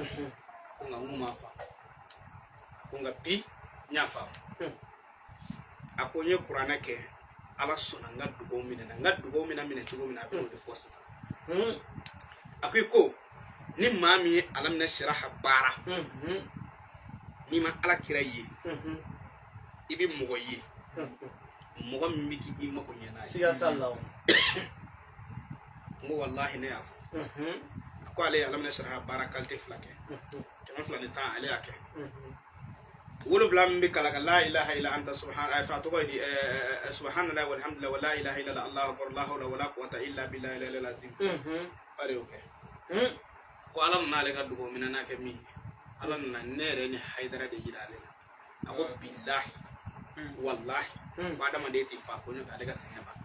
A ko nka n kun m'a faamu. A ko nka bi n y'a faamu. A ko n ye kuranɛ kɛ, Ala sɔnna, n ka dugawu minɛ na. N ka dugawu mina minɛ cogo min na, a bɛn'o de fɔ sisan. A ko i ko ni maa min ye alam nasiraha baara, n'i ma Ala kira ye, i bɛ mɔgɔ ye, mɔgɔ min bɛ k'i mako ɲɛ n'a ye. Siga t'a la o. N ko walahi, ne y'a fɔ. A ko ale ye alam nasiraha baara qualité fila kɛ, 210, ale y'a kɛ. 70 min bɛ kalan ka la ilaha illa anta subhana, a tɔgɔ ye di, subhanallah walhamdulillah wa la ilaha illallah allahu akbar la hawla wala quwwata illa billahi al azim, ale y'o kɛ. Ko Ala nana ale ka dugawu minɛ n'a kɛ min ye, Ala nana ne yɛrɛ ni Hayidara de yira ale la. A ko bilahi walahi, ko adamaden tɛ fa ko n'o tɛ ale ka sɛgɛn ban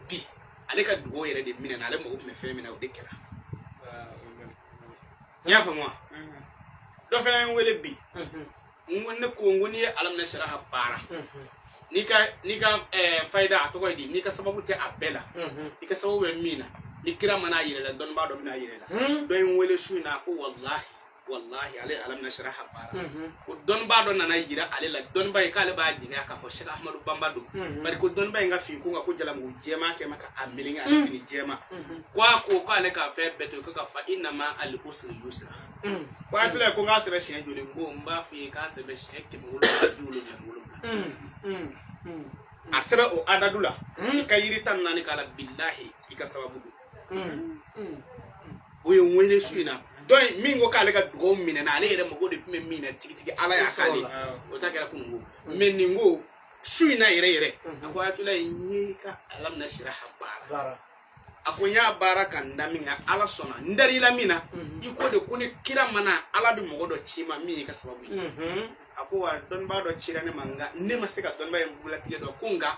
bi, ale ka dugawu yɛrɛ de minɛ na, ale mago tun bɛ fɛn min na, o de kɛra. I y'a faamu wa? Dɔ fana ye n wele bi. N ko ne ko n ko n'i ye alam nasiraha baara, n'i ka fayida, a tɔgɔ ye di, n'i ka sababu tɛ a bɛɛ la, i ka sababu bɛ min na, ni kira mana yɛrɛ la, dɔnnibaa dɔ bɛna yɛrɛ la. Dɔ ye n wele su in na, a ko walahi walahi, ale ye alam nasiraha baara, ko dɔnnibaa dɔ nana yira ale la. Dɔnnibaa in, k'ale b'a jigiya k'a fɔ Sɛki Ahmadu Bamba don, bari ko dɔnnibaa in ka fin ko nka ko jalamugu jɛman kɛ ma ka a meleke ani fini jɛman. Ko a ko k'ale ka fɛn bɛɛ to yen, ko ka fa inna ma al usri yusra. Ko a filɛ, ko n k'a sɛbɛn siɲɛ joli? N ko n b'a f'i ye k'a sɛbɛn siɲɛ 777. A sɛbɛn o adadu la, i ka yiri 14 k'a la. Bilahi, i ka sababu don. O ye n wele su in na. Dɔ in min ko k'ale ka dugawu minɛna, ale yɛrɛ mago de tun bɛ min na tigitigi, Ala y'a k'ale ye, o ta kɛra kununko. Mais nin ko su in na yɛrɛ yɛrɛ, a ko Ayatulayi, n ye ka alam nasiraha baara. A ko n y'a baara ka n da min kan, Ala sɔnna. N dar'i la min na, i ko de ko ni kira mana, Ala bɛ mɔgɔ dɔ ci ma min y'i ka sababu ye. A ko wa dɔnnibaa dɔ cira ne ma, nka ne ma se ka dɔnnibaa in bugulatigɛ dɔn. Ko nka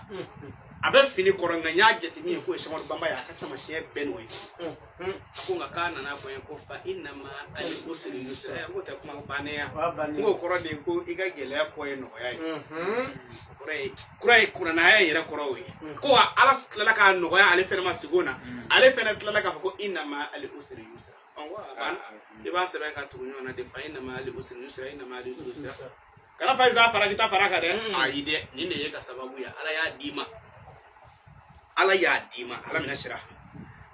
a bɛ fini kɔrɔ, nka n y'a jate min ye k'o ye Sɛki Bamba ye, a ka taamasiyɛn bɛɛ n'o ye. A ko nka k'a nana fɔ n ye ko fa inna ma al usri yusra. N ko tɛ kuma bannen ya? N k'o kɔrɔ de ye ko i ka gɛlɛya kɔ ye nɔgɔya ye. Kɔrɔ ye kura ye, kuranaya yɛrɛ kɔrɔ o ye. Ko wa Ala tilala k'a nɔgɔya ale fɛnɛ ma sigi o na, ale fɛnɛ tilala k'a fɔ ko inna ma al usri yusra. Ɔ, ko a banna. I b'a sɛbɛn ka tugu ɲɔgɔn na de: fa inna ma al usri yusra, inna ma al usri yusra. Kana fa isa fara kita fara kan dɛ. Ayi dɛ, nin de ye ka sababu ye, Ala y'a d'i ma, Ala y'a d'i ma. Alam nasiraha,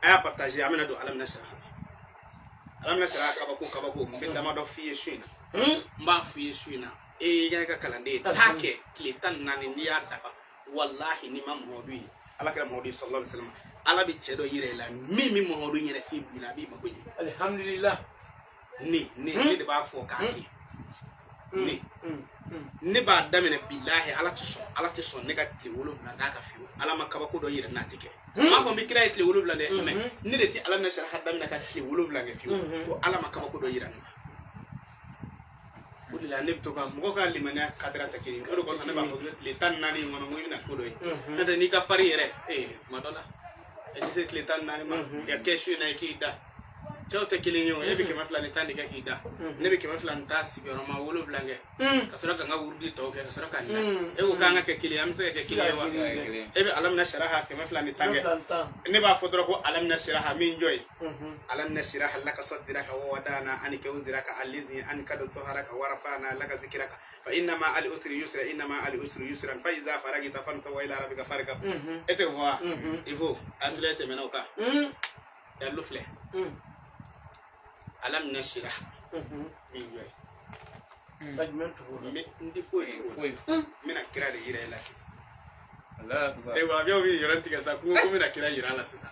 a y'a partager. An bɛna don alam nasiraha. Alam nasiraha kabako kabako, n bɛ damadɔ f'i ye su in na. N b'a f'i ye su in na, e y'i ka kalanden ye, taa kɛ tile 14, n'i y'a dafa, walahi, n'i ma Muhamadu ye, Ala kɛra Muhamadu ye sallallahu alaihi wasallam, Ala bɛ cɛ dɔ yira i la min bɛ Muhamadu yɛrɛ f'i bi la, a b'i mako ɲɛ. Alhamdulillah. Ne de b'a fɔ k'a kɛ. Ne b'a daminɛ, bilahi, Ala tɛ sɔn, Ala tɛ sɔn ne ka tile 7 k'a ka fiyewu. Ala ma kabako dɔ yira n'a tɛ kɛ. N m'a fɔ n bɛ kira ye tile 7 dɛ, mais ne de tɛ alam nasiraha daminɛ ka tile 7 kɛ fiyewu ko Ala ma kabako dɔ yira ne na. O de la ne bɛ to ka mɔgɔ ka limaniya kadira tɛ kelen ye. O de kosɔn ne b'a fɔ ko tile 14 in kɔnɔ, n ko i bɛna ko dɔ ye. N'o tɛ n'i ka farin yɛrɛ, ee, tuma dɔ la e tɛ se tile 14 ma. Ka kɛ su in na i k'i da, cɛw tɛ kelen ye o. E bɛ 210 de kɛ k'i da, ne bɛ 210 sigiyɔrɔma 7 kɛ ka sɔrɔ ka n ka wurudi tɔw kɛ ka sɔrɔ ka n da. E ko k'an ka kɛ kelen ye, an bɛ se ka kɛ kelen ye wa? E bɛ alam nasiraha 210 kɛ, ne b'a fɔ dɔrɔn ko alam nasiraha min jɔ ye: alam nasiraha laka sadraka wa wadana anka wizraka allazi anqada zahraka wa rafa'na laka zikraka fa inna ma al usri yusra, inna ma al usri yusran fa iza faragta fansab wa ila rabbika farghab. E tɛ fɔ wa? Il faut a tula tɛmɛna o kan. Dalu filɛ, alam nasirah min jɔ ye. Ka jumɛn tugu o la? N tɛ foyi tugu o la. N bɛna kira de yira e la sisan. Allahu akbar. E wa bɛ yɔrɔ tigɛ sa ko n bɛna kira yira a la sisan.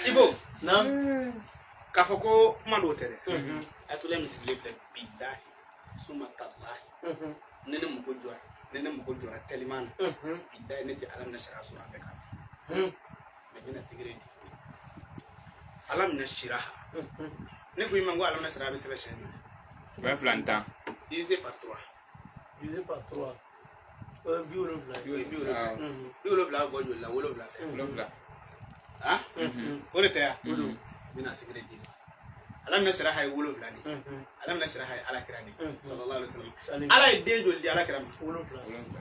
I ko k'a fɔ ko kuma dɔw tɛ dɛ. Atula min sigilen filɛ, bilahi suma talahi, ne mako jɔra, ne mako jɔra teliman na, bilahi, ne tɛ alam nasiraha sɔrɔ a bɛɛ kan. Mais n bɛna secret di. Alam nasiraha, ne ko i ma ko alam nasiraha bɛ sɛbɛn siɲɛ joli? 210. Divisé par 3. Divisé par 3, o ye 70 ye. O ye 70 ye. 70 bɛ bɔ joli la? 7 tɛ? 7. Ah, o de tɛ yan. N bɛna secret di. Alam nasiraha ye 7 de ye. Alam nasiraha ye Ala kira de ye sallallahu alaihi wasallam. Ala ye den joli di Ala kira ma? 7. 7.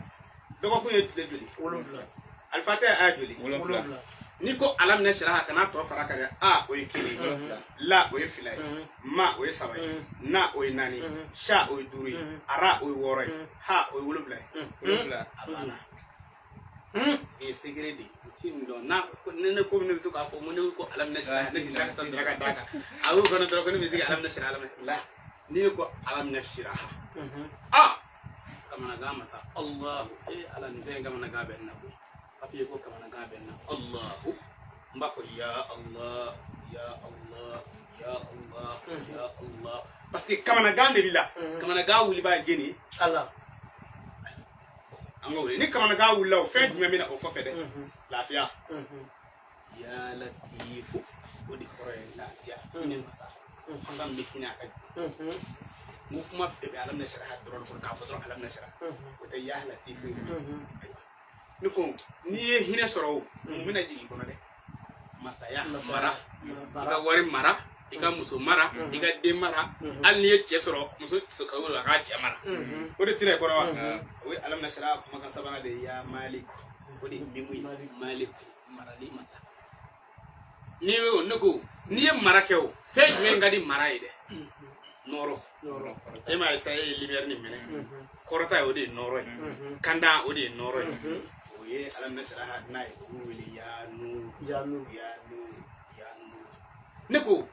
Dɔgɔkun ye tile joli? 7. Alifatɛ ye aya joli? 7. 7. N'i ko alam nasiraha kana tɔ fara kan dɛ. A o ye kelen ye, la o ye fila ye, ma o ye saba ye, na o ye naani ye, sha o ye duuru ye, ara o ye wɔɔrɔ ye, ha o ye wolonwula ye. A banna. Nin ye secret de ye, u ti nin dɔn. N'a ne ko ne bɛ to k'a fɔ ko ne ko alam nasiraha, ne tɛ dakasa dɔrɔn ka d'a kan. A y'o fana dɔrɔn ko ne bɛ se ka alam nasiraha alam la. Ni ne ko alam nasiraha, a kamanagan masa Allahu, e Ala nin fɛn in kamanagan bɛ n na koyi. Papiye ko kamanagan bɛ n na. Allahu, n b'a fɔ ya Allah, ya Allah, ya Allah, ya Allah, parce que kamanagan de b'i la. Kamanagan wulibaa ye jɛni ye? Ala. An ka wuli ni kamanagan wulila, o fɛn jumɛn bɛ na o kɔfɛ dɛ? Lafiya. Ya latifu, o de kɔrɔ ye lafiya, hinɛ masa, masa min bɛ hinɛ a ka jɔn. N ko kuma bɛɛ bɛ alam nasiraha dɔrɔn de kɔnɔ, k'a fɔ dɔrɔn alam nasiraha, o tɛ ya latifu ye. Ayiwa, ne ko n'i ye hinɛ sɔrɔ, o mun bɛna jigin i kɔnɔ dɛ? Masaya mara, i ka wari mara, i ka muso mara, i ka den mara. Hali n'i ye cɛ sɔrɔ, muso tɛ se ka wolo a k'a cɛ mara, o de tɛna i kɔnɔ wa? O ye alam nasiraha kumakan sabanan de ye. Ya maliku, o de ye mimu ye. Maliku, marali masa. N'i ye o, ne ko n'i ye mara kɛ, o fɛn jumɛn ka di mara ye dɛ? Nɔɔrɔ. E m'a ye sa, e ye lumière nin minɛ, kɔrɔta ye, o de ye nɔɔrɔ ye. Kanda, o de ye nɔɔrɔ ye. O ye alam nasiraha n'a ye, o b'u wele ya nuru. Ya nuru. Ya nuru, ya nuru. Ne ko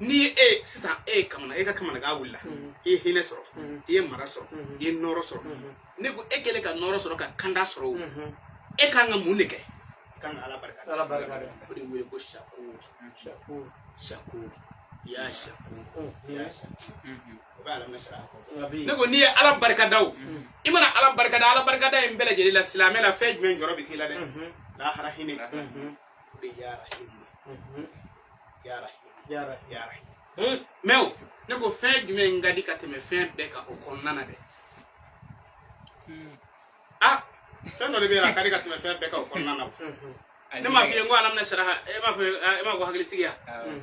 n'i ye e sisan, e ye kamana, e ka kamanagan wulila, i ye hinɛ sɔrɔ, i ye mara sɔrɔ, i ye nɔɔrɔ sɔrɔ. Ne ko e kɛlen ka nɔɔrɔ sɔrɔ, ka kanda sɔrɔ, o e kan ka mun de kɛ? I kan ka Ala barika da. Ala barika da. O de wele ko shakur. Shakur. Shakur, ya shakur, ya shakur. O bɛ alam nasiraha kɔfɛ. Ne ko n'i ye Ala barika da, o i mana Ala barika da, Ala barika da in bɛɛ lajɛlen la, silamɛ la, fɛn jumɛn jɔrɔ bɛ k'i la dɛ? Lahara hinɛ. O de ya rahim, ya rahim, ya rahim. Mɛ o ne ko fɛn jumɛn ka di ka tɛmɛ fɛn bɛɛ kan o kɔnɔna na dɛ? Ah, fɛn dɔ de bɛ yen, a ka di ka tɛmɛ fɛn bɛɛ kan o kɔnɔna na. O ne m'a f'i ye n ko alam nasiraha, e m'a fɔ, e m'a ko hakilisigi ya?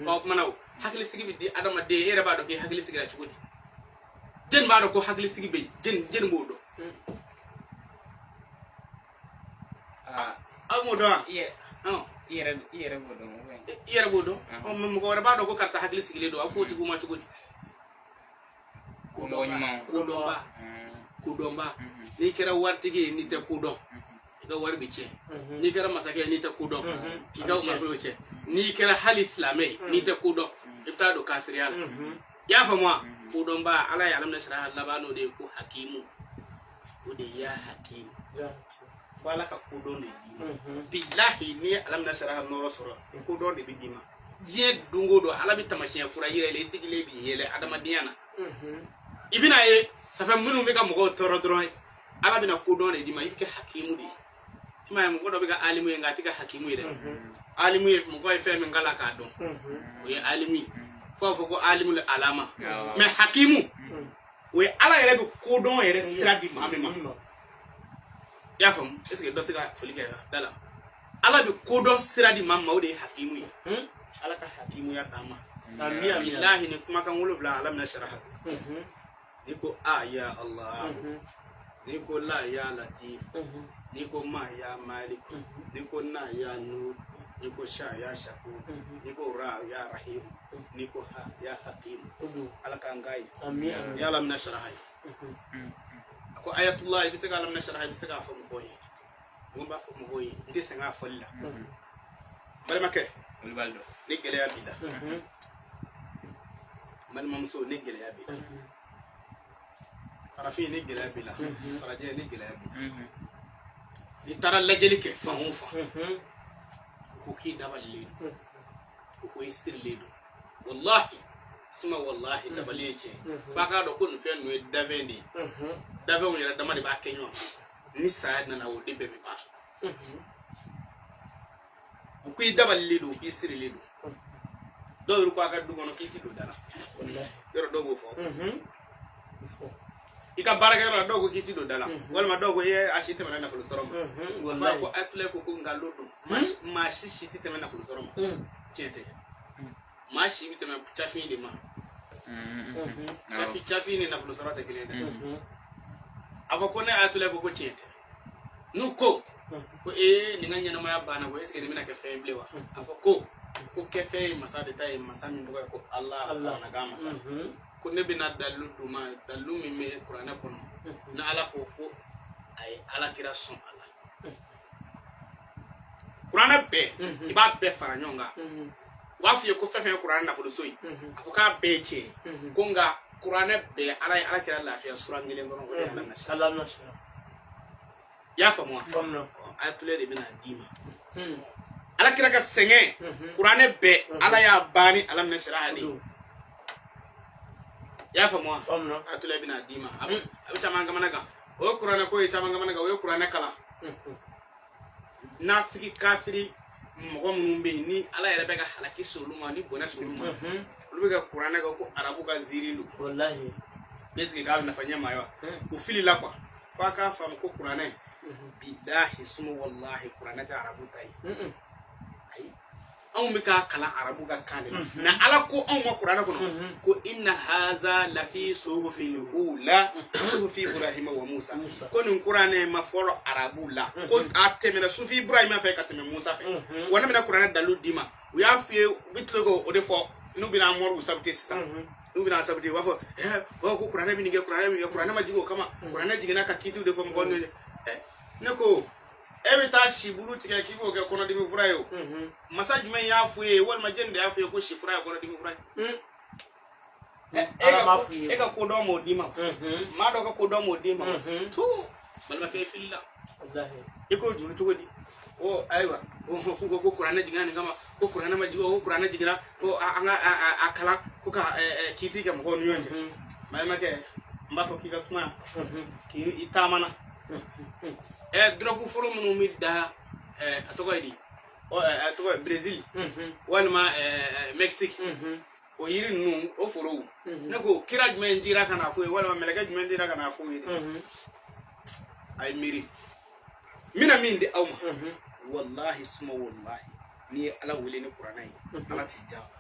O kumana, o hakilisigi bɛ di adamaden, e yɛrɛ b'a dɔn k'i hakili sigira cogo di? Jɛni b'a dɔn ko hakilisigi bɛ yen? Jɛni b'o dɔn? Aw m'o dɔn wa? I yɛrɛ b'o dɔn. I yɛrɛ b'o dɔn. Ɔ, mɛ mɔgɔ wɛrɛ b'a dɔn ko karisa hakili sigilen don, a f'o tigiw ma cogo di? Mɔgɔ ɲuman. Kodɔnba, kodɔnba. N'i kɛra waritigi ye, n'i tɛ kodɔn, i ka wari bɛ tiɲɛ. N'i kɛra masakɛ ye, n'i tɛ kodɔn, i ka nafolo bɛ tiɲɛ. N'i kɛra hali silamɛ ye, n'i tɛ kodɔn, i bɛ taa don kafiriya la. I y'a faamu wa? Kodɔnba, Ala ye alam nasiraha laban n'o de ye ko hakimu. O de ye ya hakimu. Fo Ala ka kodɔn de d'i ma. Bilahi, n'i ye alam nasiraha nɔɔrɔ sɔrɔ, kodɔn de bɛ d'i ma. Diɲɛ don o don, Ala bɛ taamasiyɛn fura yira i la, i sigilen b'i yɛlɛ adamadenya na. I bɛna ye safɛ minnu bɛ ka mɔgɔw tɔɔrɔ dɔrɔn, Ala bɛna kodɔn de d'i ma, i bɛ kɛ hakimu de ye. I m'a ye, mɔgɔ dɔ bɛ ka alimu ye, nka a tɛ ka hakimu ye dɛ. Alimu ye mɔgɔ ye fɛn min kalan k'a dɔn, o ye alimu ye. Fo a fɔ ko alimu le alama. Mɛ hakimu, o ye Ala yɛrɛ bɛ kodɔn yɛrɛ sira di maa min ma. I y'a faamu? Est ce que dɔ tɛ ka foli kɛ da la? Ala bɛ kodɔn sira di maa min ma, o de ye hakimu ye. Ala ka hakimuya d'an ma. Bilahi, ni kumakan 7 alam nasiraha. N'i ko a ya Allah, n'i ko la ya latif, n'i ko ma ya malik, n'i ko na ya nur, n'i ko sha ya shakur, n'i ko ra ya rahim, n'i ko ha ya hakim. Ala k'an k'a ye. Ya alam nasiraha ye. A ko ayatullah, i bɛ se ka alam nasiraha, i bɛ se k'a fɔ mɔgɔw ye. N ko n b'a fɔ mɔgɔw ye, n tɛ sɛgɛn a fɔli la. Balimakɛ, ni gɛlɛya b'i la, balimamuso, ni gɛlɛya b'i la, farafin, ni gɛlɛya b'i la, farajɛ, ni gɛlɛya b'i la, n'i taara lajɛli kɛ fan o fan, u ko k'i dabalilen don, u ko i sirilen don. Walahi suma, walahi dabali ye tiɲɛ ye. F'a k'a dɔn ko nin fɛn ninnu ye dafɛn de ye. Dafɛnw yɛrɛ dama de b'a kɛ ɲɔgɔn kan. Ni saya nana, o de bɛɛ bɛ ban. U ko i dabalilen don, u k'i sirilen don. Dɔw yɛrɛ ko a ka du kɔnɔ k'i ti don da la. Yɔrɔ dɔw b'o fɔ. I ka baarakɛyɔrɔ la, dɔw ko k'i ti don da la, walima dɔw ko a si tɛmɛna nafolo sɔrɔ ma. Fa ko a filɛ ko nkalon don, maa si si tɛ tɛmɛ nafolo sɔrɔ ma. Tiɲɛ tɛ, maa si bɛ tɛmɛ cafin de ma. Cafin ni nafolo sɔrɔ tɛ kelen ye dɛ. A fɔ ko ne Ayatollah ko tiɲɛ tɛ. N'u ko Ko ee, nin ka ɲɛnamaya banna, ko est ce que nin bɛna kɛ fɛn ye bilen wa? A fɔ ko kɛfɛn ye masa de ta ye, masa min tɔgɔ ye ko Ala, kamanagan masa. Ko ne bɛna dalilu d'u ma, dalilu min bɛ kuranɛ kɔnɔ, ni Ala ko ko a ye Ala kira sɔn a la. Kuranɛ bɛɛ, i b'a bɛɛ fara ɲɔgɔn kan, u b'a f'i ye ko fɛn fɛn ye kuranɛ nafoloso ye, a ko k'a bɛɛ ye tiɲɛ ye, ko nka kuranɛ bɛɛ, Ala ye Ala kira lafiya suran kelen dɔrɔn, o de ye Ala nasi. Ala nasira. I y'a faamu wa? Faamuya. Ayatollah de bɛna d'i ma Ala kira ka sɛgɛn. Kuranɛ bɛɛ, Ala y'a ban ni Ala minɛ sira de ye. I y'a faamu wa? Faamuya. Ayatollah bɛna d'i ma. A bɛ caman kamana kan, o ye kuranɛ ko ye, caman kamana kan, o ye kuranɛ kalan. Nafiki kafiri mɔgɔ minnu bɛ yen, ni Ala yɛrɛ bɛ ka halaki se olu ma, ni bɔnɛ se olu ma, olu bɛ ka kuranɛ kɛ ko arabu ka ziiri don. Wallahi. Est ce que k'a bɛ nafa ɲɛ ma ye wa? U filila quoi. F'a k'a faamu ko kuranɛ, bilahi sumu wallahi, kuranɛ tɛ arabu ta ye. Ayi, anw bɛ k'a kalan arabu ka kan de la, nka Ala ko anw ma kuranɛ kɔnɔ ko inna haza lafi suhufil ula suhufi Ibrahima wa Musa. Ko nin kuranɛ ma fɔlɔ arabu la, ko a tɛmɛna sufi Ibrahima fɛ ka tɛmɛ Musa fɛ. Wa ne bɛna kuranɛ dalilu d'i ma. U y'a f'i ye, u bɛ tila k'o de fɔ n'u bɛna mɔriw sabute sisan. N'u bɛna sabute, u b'a fɔ ɛɛ, ko kuranɛ bɛ nin kɛ, kuranɛ bɛ nin kɛ, kuranɛ ma jigin o kama, kuranɛ jiginna ka kiitiw de fɔ mɔgɔw ni ɛ. Ne ko e bɛ taa sibulu tigɛ k'i b'o kɛ kɔnɔdimi fura ye, o masa jumɛn y'a f'u ye, walima jɛni de y'a f'u ye ko si fura ye kɔnɔdimi fura ye? E ka kodɔn m'o d'i ma, maa dɔ ka kodɔn m'o d'i ma. Tu balimakɛ, fili la. I k'o juru cogo di? O ayiwa, o k'u ko ko kuranɛ jiginna nin kama, ko kuranɛ ma jigin, ko kuranɛ jiginna ko an ka a kalan ko ka kiiti kɛ mɔgɔw ni ɲɔgɔn cɛ. Balimakɛ, n b'a fɔ k'i ka kuma k'i taamana dɔrɔgu fɔlɔ minnu bɛ da, a tɔgɔ ye di, a tɔgɔ ye Brésil walima Mexique, o yiri ninnu, o forow, ne ko kira jumɛn jira ka na f'u ye, walima mɛlɛkɛ jumɛn dira ka na f'u ye? A ye miiri, n bɛna min di aw ma, wallahi suma wallahi, n'i ye Ala wele ni kuranɛ ye, Ala t'i jaabi.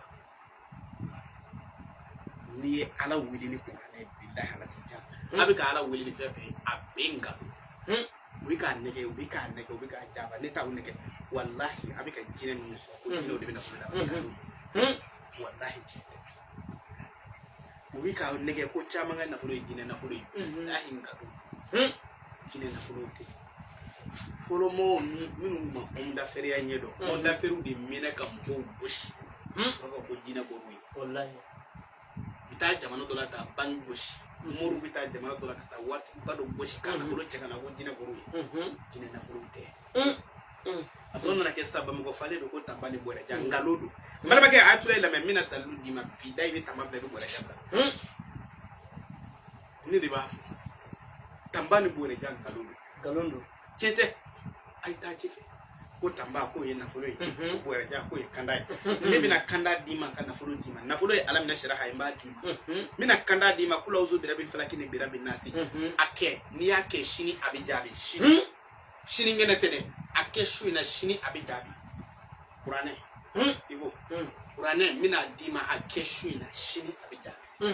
N'i ye Ala wele ni kuranɛ ye, bilahi, Ala t'i jaabi. A bɛ ka Ala wele ni fɛn fɛn ye, a bɛɛ nkalon. U bɛ k'a nɛgɛ, u bɛ k'a nɛgɛ, u bɛ k'a jaba, ne t'aw nɛgɛ. Walahi, a bɛ ka jinɛ minnu sɔn, ko jinɛw de bɛ nafolo d'a ma, walahi, tiɲɛ tɛ. U bɛ k'a nɛgɛ ko caman ka nafolo ye jinɛ nafolo ye, walahi, nkalon. Jinɛ nafolo tɛ. Fɔlɔmɔgɔw ni minnu ma homme d'affaires ya ɲɛ dɔn, homme d'affaires de mɛnɛ ka mɔgɔw gosi, u b'a fɔ ko jinɛ bɔr'u ye. U bɛ taa jamana dɔ la ka taa banki gosi, moriw bɛ taa jamana dɔ la ka taa waritigiba dɔ gosi ka nafolo cɛ ka na, ko jinɛ bɔr'u ye. Jinɛ nafolo tɛ. A tɔ nana kɛ sisan, Bamakɔ falen don ko tanba ni bɔrɛja, nkalon don. N balimakɛ, a y'a tura i lamɛn, n bɛna dalilu d'i ma bi da, i bɛ tanba bila, i bɛ bɔrɛja bila. Ne de b'a fɔ, tanba ni bɔrɛja, nkalon don. Nkalon don. Tiɲɛ tɛ. A ye taa ci fɛ ko tanba k'o ye nafolo ye, ko bɔrɛja k'o ye kanda ye. Ne bɛna kanda d'i ma ka nafolo d'i ma. Nafolo ye Ala minɛ sira ha, n b'a d'i ma. N bɛna kanda d'i ma, kula uzu birabil falaki ni birabil nasi. A kɛ, n'i y'a kɛ sini, a bɛ jaabi. Sini, sini kɛnɛ tɛ dɛ, a kɛ su in na, sini a bɛ jaabi. Kuranɛ, i ko kuranɛ, n bɛna d'i ma, a kɛ su in na, sini a bɛ jaabi.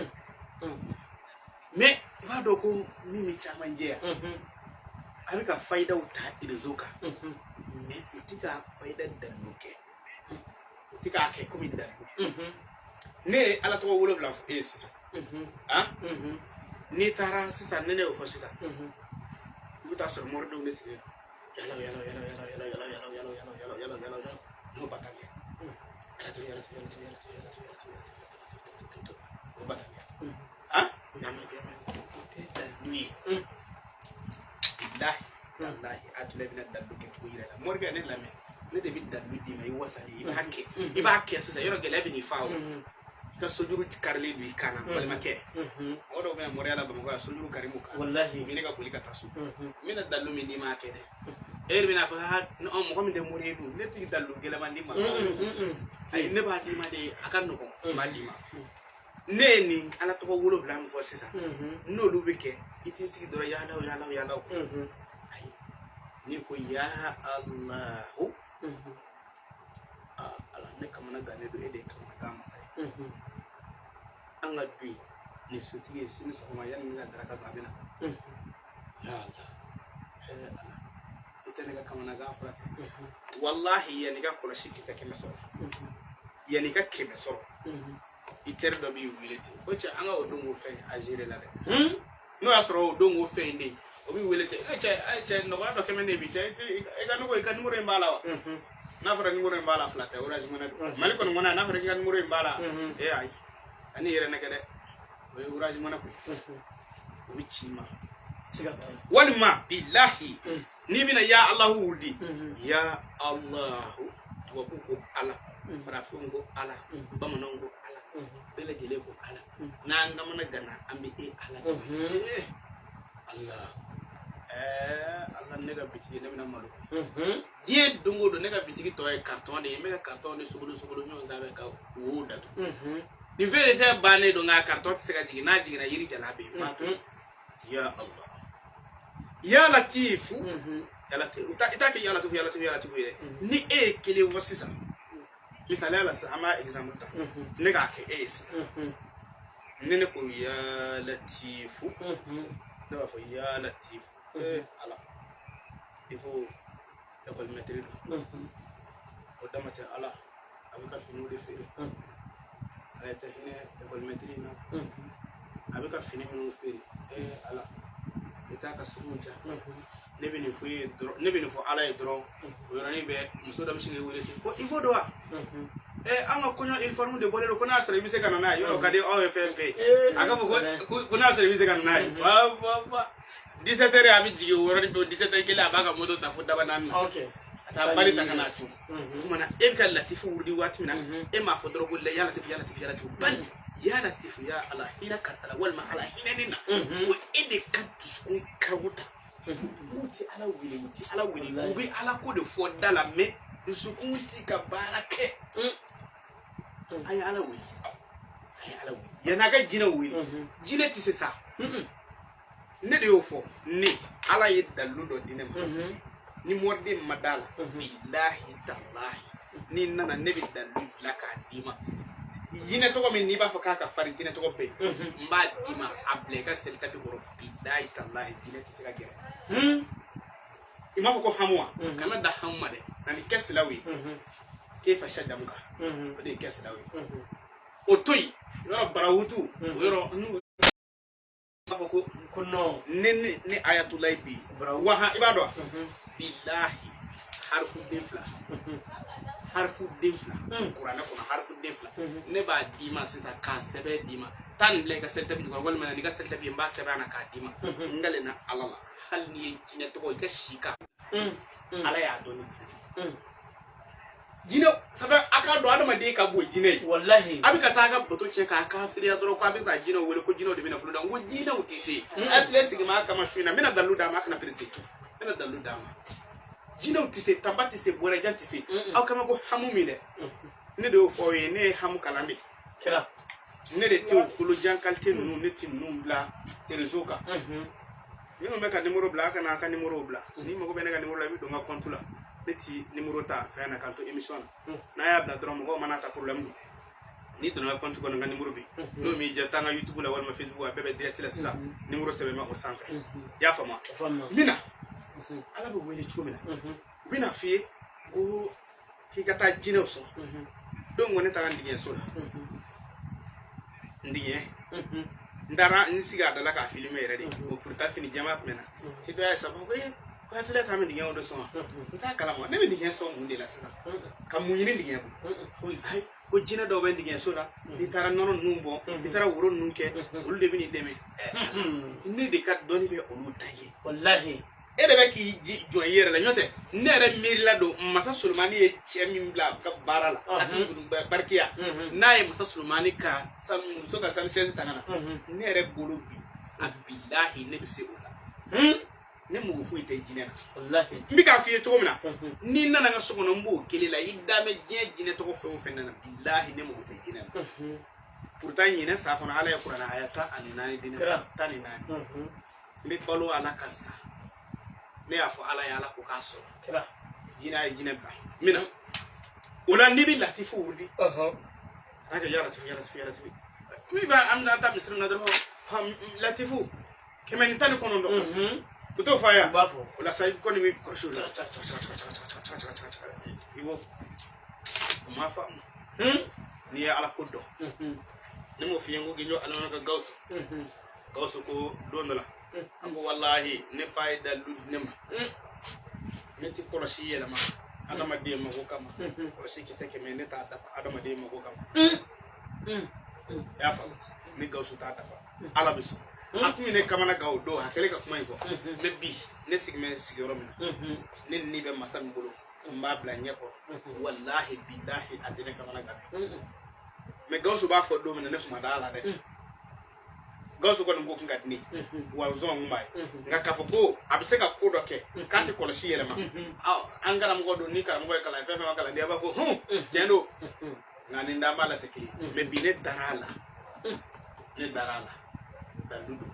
Mais i b'a dɔn ko min bɛ caman jɛya, a bɛ ka fayidaw ta réseau kan, mais u ti ka fayida dalilu kɛ, u ti k'a kɛ komi dalilu. Ne ye Ala tɔgɔ 7 fɔ e ye sisan. N'i taara sisan, ne y'o fɔ sisan, i bɛ taa sɔrɔ moridenw de sigilen don, yala yala yala yala yala yala yala yala yala yala yala yala yala, n'o ba tan kɛ, yala to yala to yala to yala to yala to yala to yala to o ba tan kɛ, o tɛ dalilu ye. Bilahi walahi, a tun bɛna dalilu kɛ cogo yira la. Morikɛ, ne lamɛn, ne de bɛ dalilu d'i ma, i wasalen, i b'a kɛ, i b'a kɛ sisan. Yɔrɔ gɛlɛya bɛ n'i fa o, i ka sojuru karilen don i kan na. Balimakɛ, mɔgɔ dɔw bɛ yan moriya la Bamakɔ yan, sojuru kari m'u kan. Wallahi. U bɛ ne ka boli ka taa so. N bɛna dalilu min d'i ma, a kɛ dɛ. E yɛrɛ bɛna fɔ ha, mɔgɔ min tɛ mori ye dun, ne t'i dalilu gɛlɛman d'i ma. Ayi, ne b'a d'i ma de, a ka nɔgɔn, n b'a d'i ma. Ne ye nin Ala tɔgɔ 7 min fɔ sisan, n'olu bɛ kɛ, i t'i sigi dɔrɔn yalaw yalaw yalaw. Ayi, n'i ko ya Alahu, Ala, ne kamana gannen don, e de ye kamana gan masa ye. An ka du yen nin sotigi ye, sini sɔgɔma yanni ne ka daraka dun, a bɛ na. Ya Ala, Ala, ne tɛ ne ka kamanagan furakɛ. Walahi, yanni i ka kɔlɔsi kisɛ 100 sɔrɔ, yanni i ka 100 sɔrɔ, i teri dɔ b'i wele ten ko cɛ, an ka o don k'o fɛn a gérer la dɛ. N'o y'a sɔrɔ o don k'o fɛn in de ye, o b'i wele ten: e cɛ, e cɛ, nɔgɔya dɔ kɛmɛ ne bi cɛ, i ka i ka numéro in b'a la wa? N'a fɔra numéro in b'a la, fila tɛ, Orange Money don. Mali kɔni kɔnɔ yan, n'a fɔra k'i ka numéro in b'a la, e ayi, ani yɛrɛ nɛgɛ dɛ, o ye Orange Money koyi, o bɛ ci i ma. Siga t'a la. Walima bilahi, n'i bɛna ya Alahu wuli, ya Alahu, tubabu ko Ala, farafinw ko Ala, bamananw ko Ala, bɛɛ lajɛlen ko Ala. N'an kamana gana, an bɛ e Ala de wele. Ala, Ala, ne ka bitigi, ne bɛna malo diɲɛ don o don. Ne ka bitigi tɔ ye carton de ye, n bɛ ka carton de sogolo sogolo ɲɔgɔn sanfɛ ka wo datugu. Nin feere fɛn bannen don, nka carton tɛ se ka jigin. N'a jiginna, yiri jalan bɛ yen, n b'a to yen. Ya Allah, ya Latifu, ya Latifu. I t'a kɛ ya Latifu, ya Latifu, ya Latifu ye dɛ. Ni e ye kelen fɔ sisan, misaliya la sisan, an b'a exemple ta, ne k'a kɛ e ye sisan, ni ne ko ya Latifu, ne b'a fɔ ya Latifu, ee Ala, il faut école maître don, o dama tɛ, Ala, a bɛ ka finiw de feere. Ala tɛ hinɛ école maître in na, a bɛ ka fini minnu feere, ee Ala, i t'a ka sugu diya. Ne bɛ nin fɔ e ye dɔrɔn, ne bɛ nin fɔ Ala ye dɔrɔn, o yɔrɔnin bɛɛ, muso dɔ bɛ sin k'i wele ten ko i ko don wa, an ka kɔɲɔ uniforme de bɔlen don, ko n'a sɔrɔ i bɛ se ka na n'a ye. Yɔrɔ ka di aw ye fɛn bɛɛ ye. A ka fɔ ko n'a sɔrɔ i bɛ se ka na n'a ye, wa wa wa, 17 heures a bɛ jigin, o yɔrɔnin bɛɛ, 17 heures kelen, a b'a ka moto ta fo Dabanaani na, ka taa bali ta ka n'a cun. O tuma na, e bɛ ka Latifu wurudi waati min na, e m'a fɔ dɔrɔn ko ya Latifu, ya Latifu, ya Latifu, bali ya Latifu, ya Ala, hinɛ karisa la, walima Ala, hinɛ ne na, fo e de ka dusukun karawu ta. N'u tɛ Ala wele, u tɛ Ala wele, u bɛ Ala ko de fɔ da la, mais dusukun ti ka baara kɛ. A ye Ala wele, a ye Ala wele yan'a ka jinɛw wele. Jinɛ tɛ se sa. Ne de y'o fɔ. Ne Ala ye dalilu dɔ di ne ma. Ni mɔriden ma da la, bilahi talahi, n'i nana, ne bɛ dalilu dilan k'a d'i ma. Jinɛ tɔgɔ min n'i b'a fɔ k'a ka farin, jinɛ tɔgɔ bɛɛ ye, n b'a d'i ma, a bila i ka seli tapi kɔrɔ. Bilahi talahi, jinɛ tɛ se ka gɛrɛ. I m'a fɔ ko hamu wa? Kana da hamu ma dɛ, na ni kɛ silaw ye k'e fa jamu kan, o de ye kɛ silaw ye. O to yen, yɔrɔ barawutu, o yɔrɔ n'u b'a fɔ ko ko non. Ne Ayatulayi bi waha, i b'a dɔn wa? Bilahi, harifu den fila, harifu den fila, kuranɛ kɔnɔ harifu den fila, ne b'a d'i ma sisan k'a sɛbɛn d'i ma. Taa nin bila i ka seli tapi jukɔrɔ, walima n'i ka seli tapi, n b'a sɛbɛn a na k'a d'i ma. N kalenna Ala la, hali n'i ye jinɛ tɔgɔ i ka si kan, Ala y'a dɔn ni jinɛ. Jinɛ sɛbɛn, a k'a dɔn adamaden ka bon jinɛ ye. Wallahi. A bɛ ka taa a ka bato tiɲɛ k'a kafiriya dɔrɔn ko a bɛ taa jinɛw wele, ko jinɛw de bɛ nafolo d'a ma. Ko jinɛw tɛ se. A tile sigi ma kama su in na, n bɛna dalilu d'a ma, a kana perese, n bɛna dalilu d'a ma. Jinɛw tɛ se, tanba tɛ se, bɔrɛjan tɛ se. Aw kama ko hamu min dɛ, ne de y'o fɔ aw ye. Ne ye hamu kalan de. Kira. Ne de tɛ o kolojan qualité ninnu, ne tɛ ninnu bila réseau kan. Minnu bɛ ka numéro bila, a kana a ka numéro bila. N'i mago bɛ ne ka numéro la, i bɛ don n ka compte la. Ne ti numéro ta fɛn na k'an to émission na. N'a y'a bila dɔrɔn, mɔgɔw mana ta, problème don. N'i donna n ka compte kɔnɔ, n ka numéro bɛ yen. N'o m'i diya, taa n ka YouTube la walima Facebook, a bɛɛ bɛ direct la sisan. Numéro sɛbɛn bɛ o sanfɛ. I y'a faamu? Faamu. N bɛna Ala bɛ wele cogo min na, u bɛna f'i ye ko k'i ka taa jinɛw sɔn. Don ko ne taara n dingɛso la, n dingɛ, n taara n sigi a da la k'a filmer yɛrɛ de. O pourtant fini jɛman tun bɛ na. I dɔ y'a ye sa ko ee, ko Ayatollah taa bɛ dingɛ o de sɔn wa? N t'a kalama. Ne bɛ dingɛ sɔn mun de la sisan? Ka mun ɲini dingɛ bolo? Foyi. Ayi, ko jinɛ dɔw bɛ dingɛso la, n'i taara nɔnɔ ninnu bɔ, n'i taara woro ninnu kɛ, olu de bɛ n'i dɛmɛ. Ne de ka dɔnni bɛ olu ta ye. Wallahi. E de bɛ k'i jɔ i yɛrɛ la, n'o tɛ ne yɛrɛ miirila don. Masa Solomani ye cɛ min bila a ka baara la, Asimi Barikiya, n'a ye masa Solomani ka muso ka sanu chaise ta ka na, ne yɛrɛ bolo bi, a bilahi, ne bɛ se o la. Ne mago foyi tɛ jinɛ na. Wallahi. N bɛ k'a f'i ye cogo min na, n'i nana n ka so kɔnɔ, n b'o kelen la. I da mɛn diɲɛ jinɛ tɔgɔ fɛn o fɛn nana, bilahi, ne mago tɛ jinɛ na. Pourtant ɲinɛ sa kɔnɔ, Ala ye kuranɛ aya 14 di ne ma, 14. N bɛ balo Ala ka sa. Ne y'a fɔ Ala ye, Ala ko k'a sɔrɔ. Kira. Jinɛ ye jinɛ bila n bɛna o la. N'i bɛ Latifu wuli, a kɛ ya Latifu, ya Latifu, ya Latifu. Min b'a an bɛna taa misiri min na dɔrɔn, Latifu 119. U t'o fɔ a ye. U b'a fɔ. O la sa, i kɔni bɛ kɔlɔsi o la. Ca, ca, ca, ca, ca, ca, ca, ca, i b'o o m'a faamu. N'i ye ala ko dɔn, ne m'o f'i ye, n ko gindo ala ka Gawusu. Gawusu ko don dɔ la, a ko walahi, ne fa ye dalilu di ne ma, ne ti kɔlɔsi yɛlɛma adamaden mago kama. Kɔlɔsi kisɛ 100, ne t'a dafa adamaden mago kama. I y'a faamu? Ni Gawusu t'a dafa, ala bɛ sɔn. A kun ye ne kamana gan o don, a kɛlen ka kuma in fɔ. Mais bi, ne sigin bɛ sigiyɔrɔ min na, ne ni bɛ masa min bolo, n b'a bila ɲɛkɔrɔ, walahi bilahi, a tɛ ne kamana gan bi. Mais Gawusu b'a fɔ don min na, ne kun ma da a la dɛ. Gawusu kɔni ko kun ka di ne ye wa zɔn kun b'a ye, nka k'a fɔ ko a bɛ se ka ko dɔ kɛ k'a tɛ kɔlɔsi yɛlɛma, an karamɔgɔ don. Ni karamɔgɔ ye kalan fɛn fɛn ma kalanden, a b'a fɔ hun, tiɲɛ don, nka ni dan b'a la tɛ kelen ye. Mais bi, ne dara a la, ne dara a la. Dalilu don,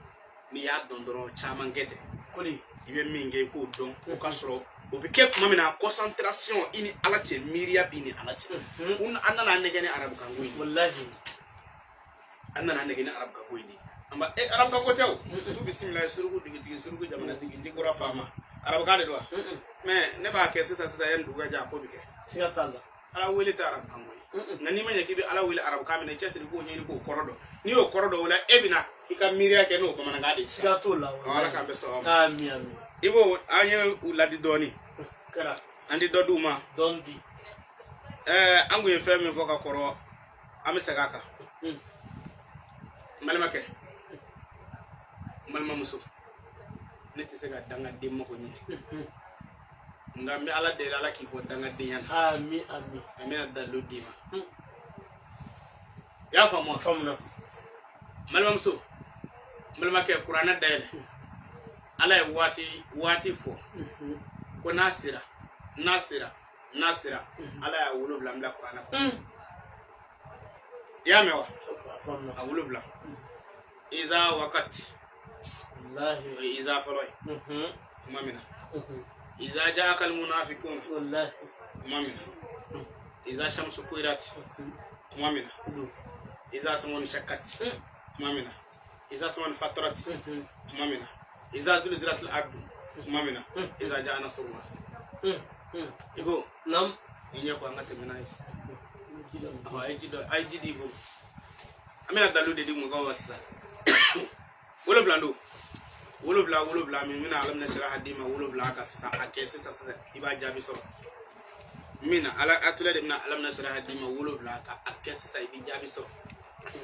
n'i y'a dɔn dɔrɔn, caman kɛ tɛ. Koli. I bɛ min kɛ, i k'o dɔn. O ka sɔrɔ o bɛ kɛ tuma min na, concentration i ni ala cɛ, miiriya b'i ni ala cɛ. An nana nɛgɛ ni arabukan ko in ye. Wallahi. An nana nɛgɛ ni arabukan ko in de ye. An ba e arabukan ko tɛ o tu bisimila. Suruku dugutigi, suruku jamanatigi, n ti kura faama, arabukan de don wa? Mais ne b'a kɛ sisan sisan, yanni dugu ka jɛ, a ko bɛ kɛ. Siga t'a la. Ala wele tɛ arabukan ko ye, nka n'i ma ɲɛ k'i bɛ ala wele arabukan min na, i cɛsiri k'o ɲɛɲini k'o kɔrɔ dɔn. N'i y'o kɔrɔ dɔn, o la e bɛna i ka miiriya kɛ n'o bamanankan de ye sisan. Siga t'o la. Ala k'an bɛ sababa ma. Amin, amin. I b'o an ye u ladi dɔɔni. Kɛra. An di dɔ d'u ma. Dɔn di. An kun ye fɛn min fɔ ka kɔrɔ, an bɛ segin a kan. N balimakɛ, n balimamuso, ne tɛ se ka dangaden mako ɲɛ, nka n bɛ ala deli, ala k'i bɔ dangadenya na. Amin, amin. N bɛna dalilu d'i ma. I y'a faamu wa? Faamuna. N balimamuso, n balimakɛ, kuranɛ dayɛlɛ. Ala ye waati waati fɔ ko n'a sera, n'a sera, n'a sera. Ala y'a 7 bila kuranɛ kɔnɔ. I y'a mɛn wa? Faamuna. A 7, iza wakati. Wallahi. O ye iza fɔlɔ ye. Tuma min na, iza jaaka almunafiquna. Wallahi. Tuma min na, iza shamsu kuwirat. Tuma min na, iza samawun shakkat. Tuma min na, iza samawun fatarat. Tuma min na, iza zulzilat al ardu. Tuma min na, iza jaa nasrullah. I ko Nam. i ɲɛ ko an ka tɛmɛ n'a ye. Awɔ, a ye ji dɔ, a ye ji di i bolo. An bɛna dalilu de di mɔgɔw ma sisan. 7 don, 7, 7 min bɛna ala minɛ sira d'i ma 7 kan sisan. A kɛ sisan sisan, i b'a jaabi sɔrɔ min na. Ala atulɛ de bɛna ala minɛ sira d'i ma 7 kan. A kɛ sisan, i bɛ jaabi sɔrɔ.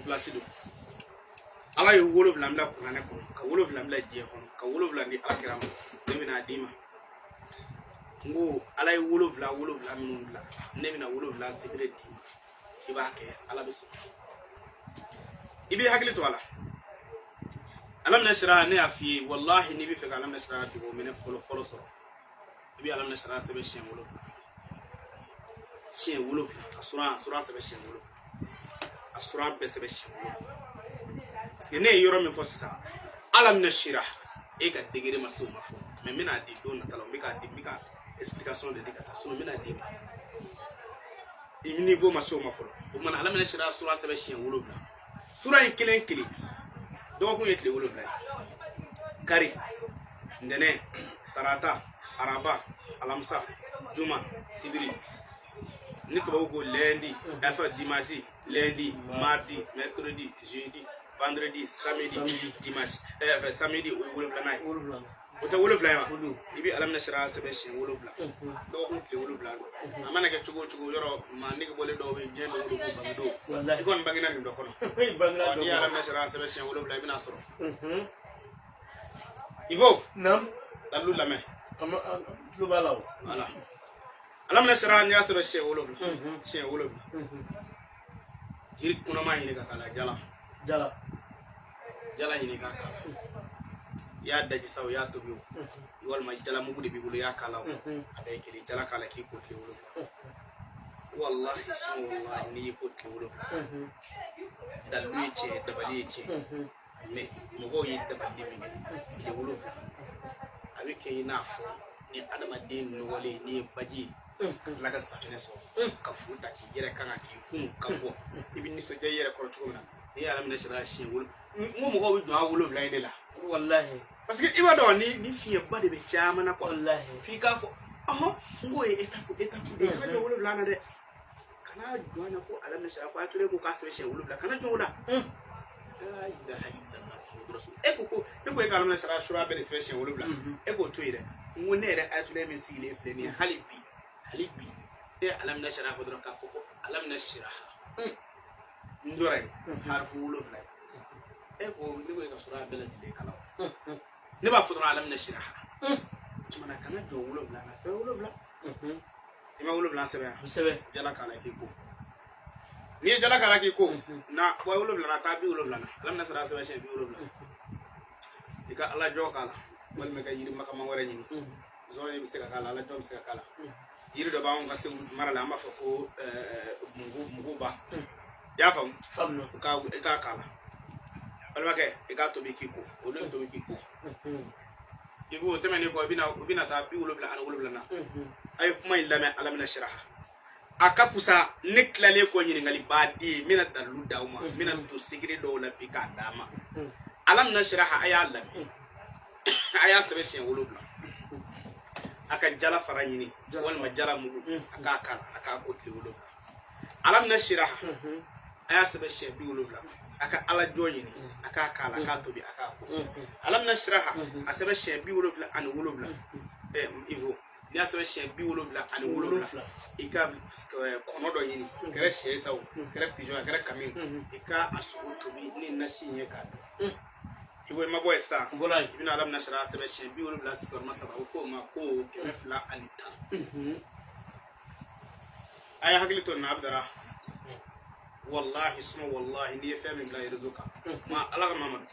Place don. Ala ye 7 bila kuranɛ kɔnɔ, ka 7 bila diɲɛ kɔnɔ, ka 7 di ala kira ma. Ne bɛna d'i ma. N ko ala ye 7, 7 minnu bila, ne bɛna 7 secret d'i ma. I b'a kɛ, ala bɛ sɔn. I b'i hakili to a la. Ala minɛ sira, ne y'a f'i ye, walahi, n'i bɛ fɛ ka ala minɛ sira dugawu minɛ fɔlɔ fɔlɔ sɔrɔ, i bɛ ala minɛ sira sɛbɛn siɲɛ 7, siɲɛ 7. A sura sɛbɛn siɲɛ 7, a sura bɛɛ sɛbɛn siɲɛ 7. Parce que ne ye yɔrɔ min fɔ sisan, ala minɛ sira, e ka degré ma se o ma fɔ. Mais n bɛna di don nata la. N bɛ k'a di, n bɛ ka explication de di ka taa. Sinon n bɛna d'i ma, i niveau ma se o ma fɔlɔ. O kumana, ala minɛ sira sura sɛbɛn siɲɛ 7. Sura in kelen kelen, dɔgɔkun ye tile 7 ye: kari, ntɛnɛn, tarata, araba, alamisa, juma, sibiri. Ni tubabu ko lundi, enfin dimanche, lundi, mardi, mercredi, jeudi, vendredi, samedi, dimanche. Enfin samedi, o ye 7nan ye. 7. O tɛ 7 ye wa? O don. I bɛ ala minɛ sira sɛbɛn siɲɛ 7. Dɔgɔkun tile 7 don. A mana kɛ cogo o cogo, yɔrɔ maa nege bɔlen dɔw bɛ yen, diɲɛ don o don ko bange don. Wallahi. I kɔni bangena nin dɔ kɔnɔ. I bangena dɔ N'i ye ala kɔnɔ. minɛ sira sɛbɛn siɲɛ 7, i bɛna sɔrɔ. Il faut Nam. dalilu lamɛn. An tulo b'a la o. Voilà, ala minɛ sira, n'i y'a sɛbɛn siɲɛ 7, siɲɛ 7, jiri kunnama ɲini ka k'a la, jala. Jala. Jala ɲini ka k'a la. I y'a daji sa o, i y'a tobi o, walima jalamugu de b'i bolo, i y'a k'a la o, a bɛɛ ye kelen. Jala k'a la k'i ko tile 7. Wallahi sun wallahi, n'i y'i ko tile 7, dalilu ye tiɲɛ ye, dabali ye tiɲɛ ye. Mais mɔgɔw ye dabali min kɛ tile 7, a bɛ kɛ i n'a fɔ ni adamaden nɔgɔlen, n'i ye baji ye ka tila ka safinɛ sɔrɔ ka fu ta k'i yɛrɛ kan ka k'i kun ka bɔ, i bɛ nisɔndiya i yɛrɛ kɔrɔ cogo min na. N'i ye ala minɛ sira siɲɛ 7, n ko mɔgɔw bɛ jɔn a 7 in de la. Walahi. Parce que i b'a dɔn ni fiɲɛba de bɛ caman na quoi. Walahi. F'i k'a fɔ ɔhɔn, n k'o ye étape de ye. Kana jɔ 7 na dɛ, kana jɔ a na ko alam nasara ko ayatollah ko k'a sɛbɛn siɲɛ 7, kana jɔ o la. La ilaha illallah Muhammadu rasul. E ko ko ne ko e ka alam nasara sura bɛɛ de sɛbɛn siɲɛ 7, e k'o to yen dɛ. N ko ne yɛrɛ ayatollah min sigilen filɛ nin ye, hali bi, hali bi ne ye alam nasara fɔ dɔrɔn k'a fɔ ko alam nasiraha n jɔra yen harifu 7 ye. E ko ne ko e ka sura bɛɛ lajɛlen kalan, ne b'a fɔ dɔrɔn alam nasiraha. O tuma na kana jɔ 7 na, sɛbɛn 7. I ma 7 sɛbɛn yan? Kosɛbɛ. Jala k'a la k'i ko, n'i ye jala k'a la k'i ko na bɔ 7 na, taa 70 na, alam nasara sɛbɛn siɲɛ 70, i ka ala jɔ k'a la, walima i ka yiri makama wɛrɛ ɲini. Zɔn bɛ se ka k'a la, ala jɔ bɛ se ka k'a la. Yiri dɔ b'anw ka Segu mara la, an b'a fɔ ko muguba. I y'a faamu? Faamu. I k'a k'a la, balimakɛ, i k'a tobi k'i ko, olu ye tobi k'i ko. I b'o tɛmɛnen kɔ, i bɛna taa 77 na. A ye kuma in lamɛn, alam nasiraha a ka pusa. Ne tilalen kɔ ɲininkali baden ye, n bɛna dalilu d'aw ma, n bɛna don secret dɔw la bi k'a d'a ma. Alam nasiraha, a y'a lamɛn, a y'a sɛbɛn siɲɛ 7, a ka jala fara ɲini walima jala mugu, a k'a k'a la, a k'a ko tile 7. Alam nasiraha, a y'a sɛbɛn siɲɛ 70, a ka ala jɔ ɲini, a k'a k'a la, a k'a tobi, a k'a ko. Alam nasiraha, a sɛbɛn siɲɛ 77. Ivo, n'i y'a sɛbɛn siɲɛ 77, i ka kɔnɔ dɔ ɲini, a kɛra sɛ ye sa o, a kɛra pigeon, a kɛra kami, i ka a sogo tobi ni nasi in ye k'a dun. I ko i ma bɔ yen sisan, N bɔra yen. i bɛna alam nasiraha sɛbɛn siɲɛ 70 sigiyɔrɔma 3, a bɛ fɔ o ma ko 210. A ye hakili to nin na, a bɛ dara. Wallahi suma wallahi, n'i ye fɛn min bila réseau kan, ma ala ka Mamadu,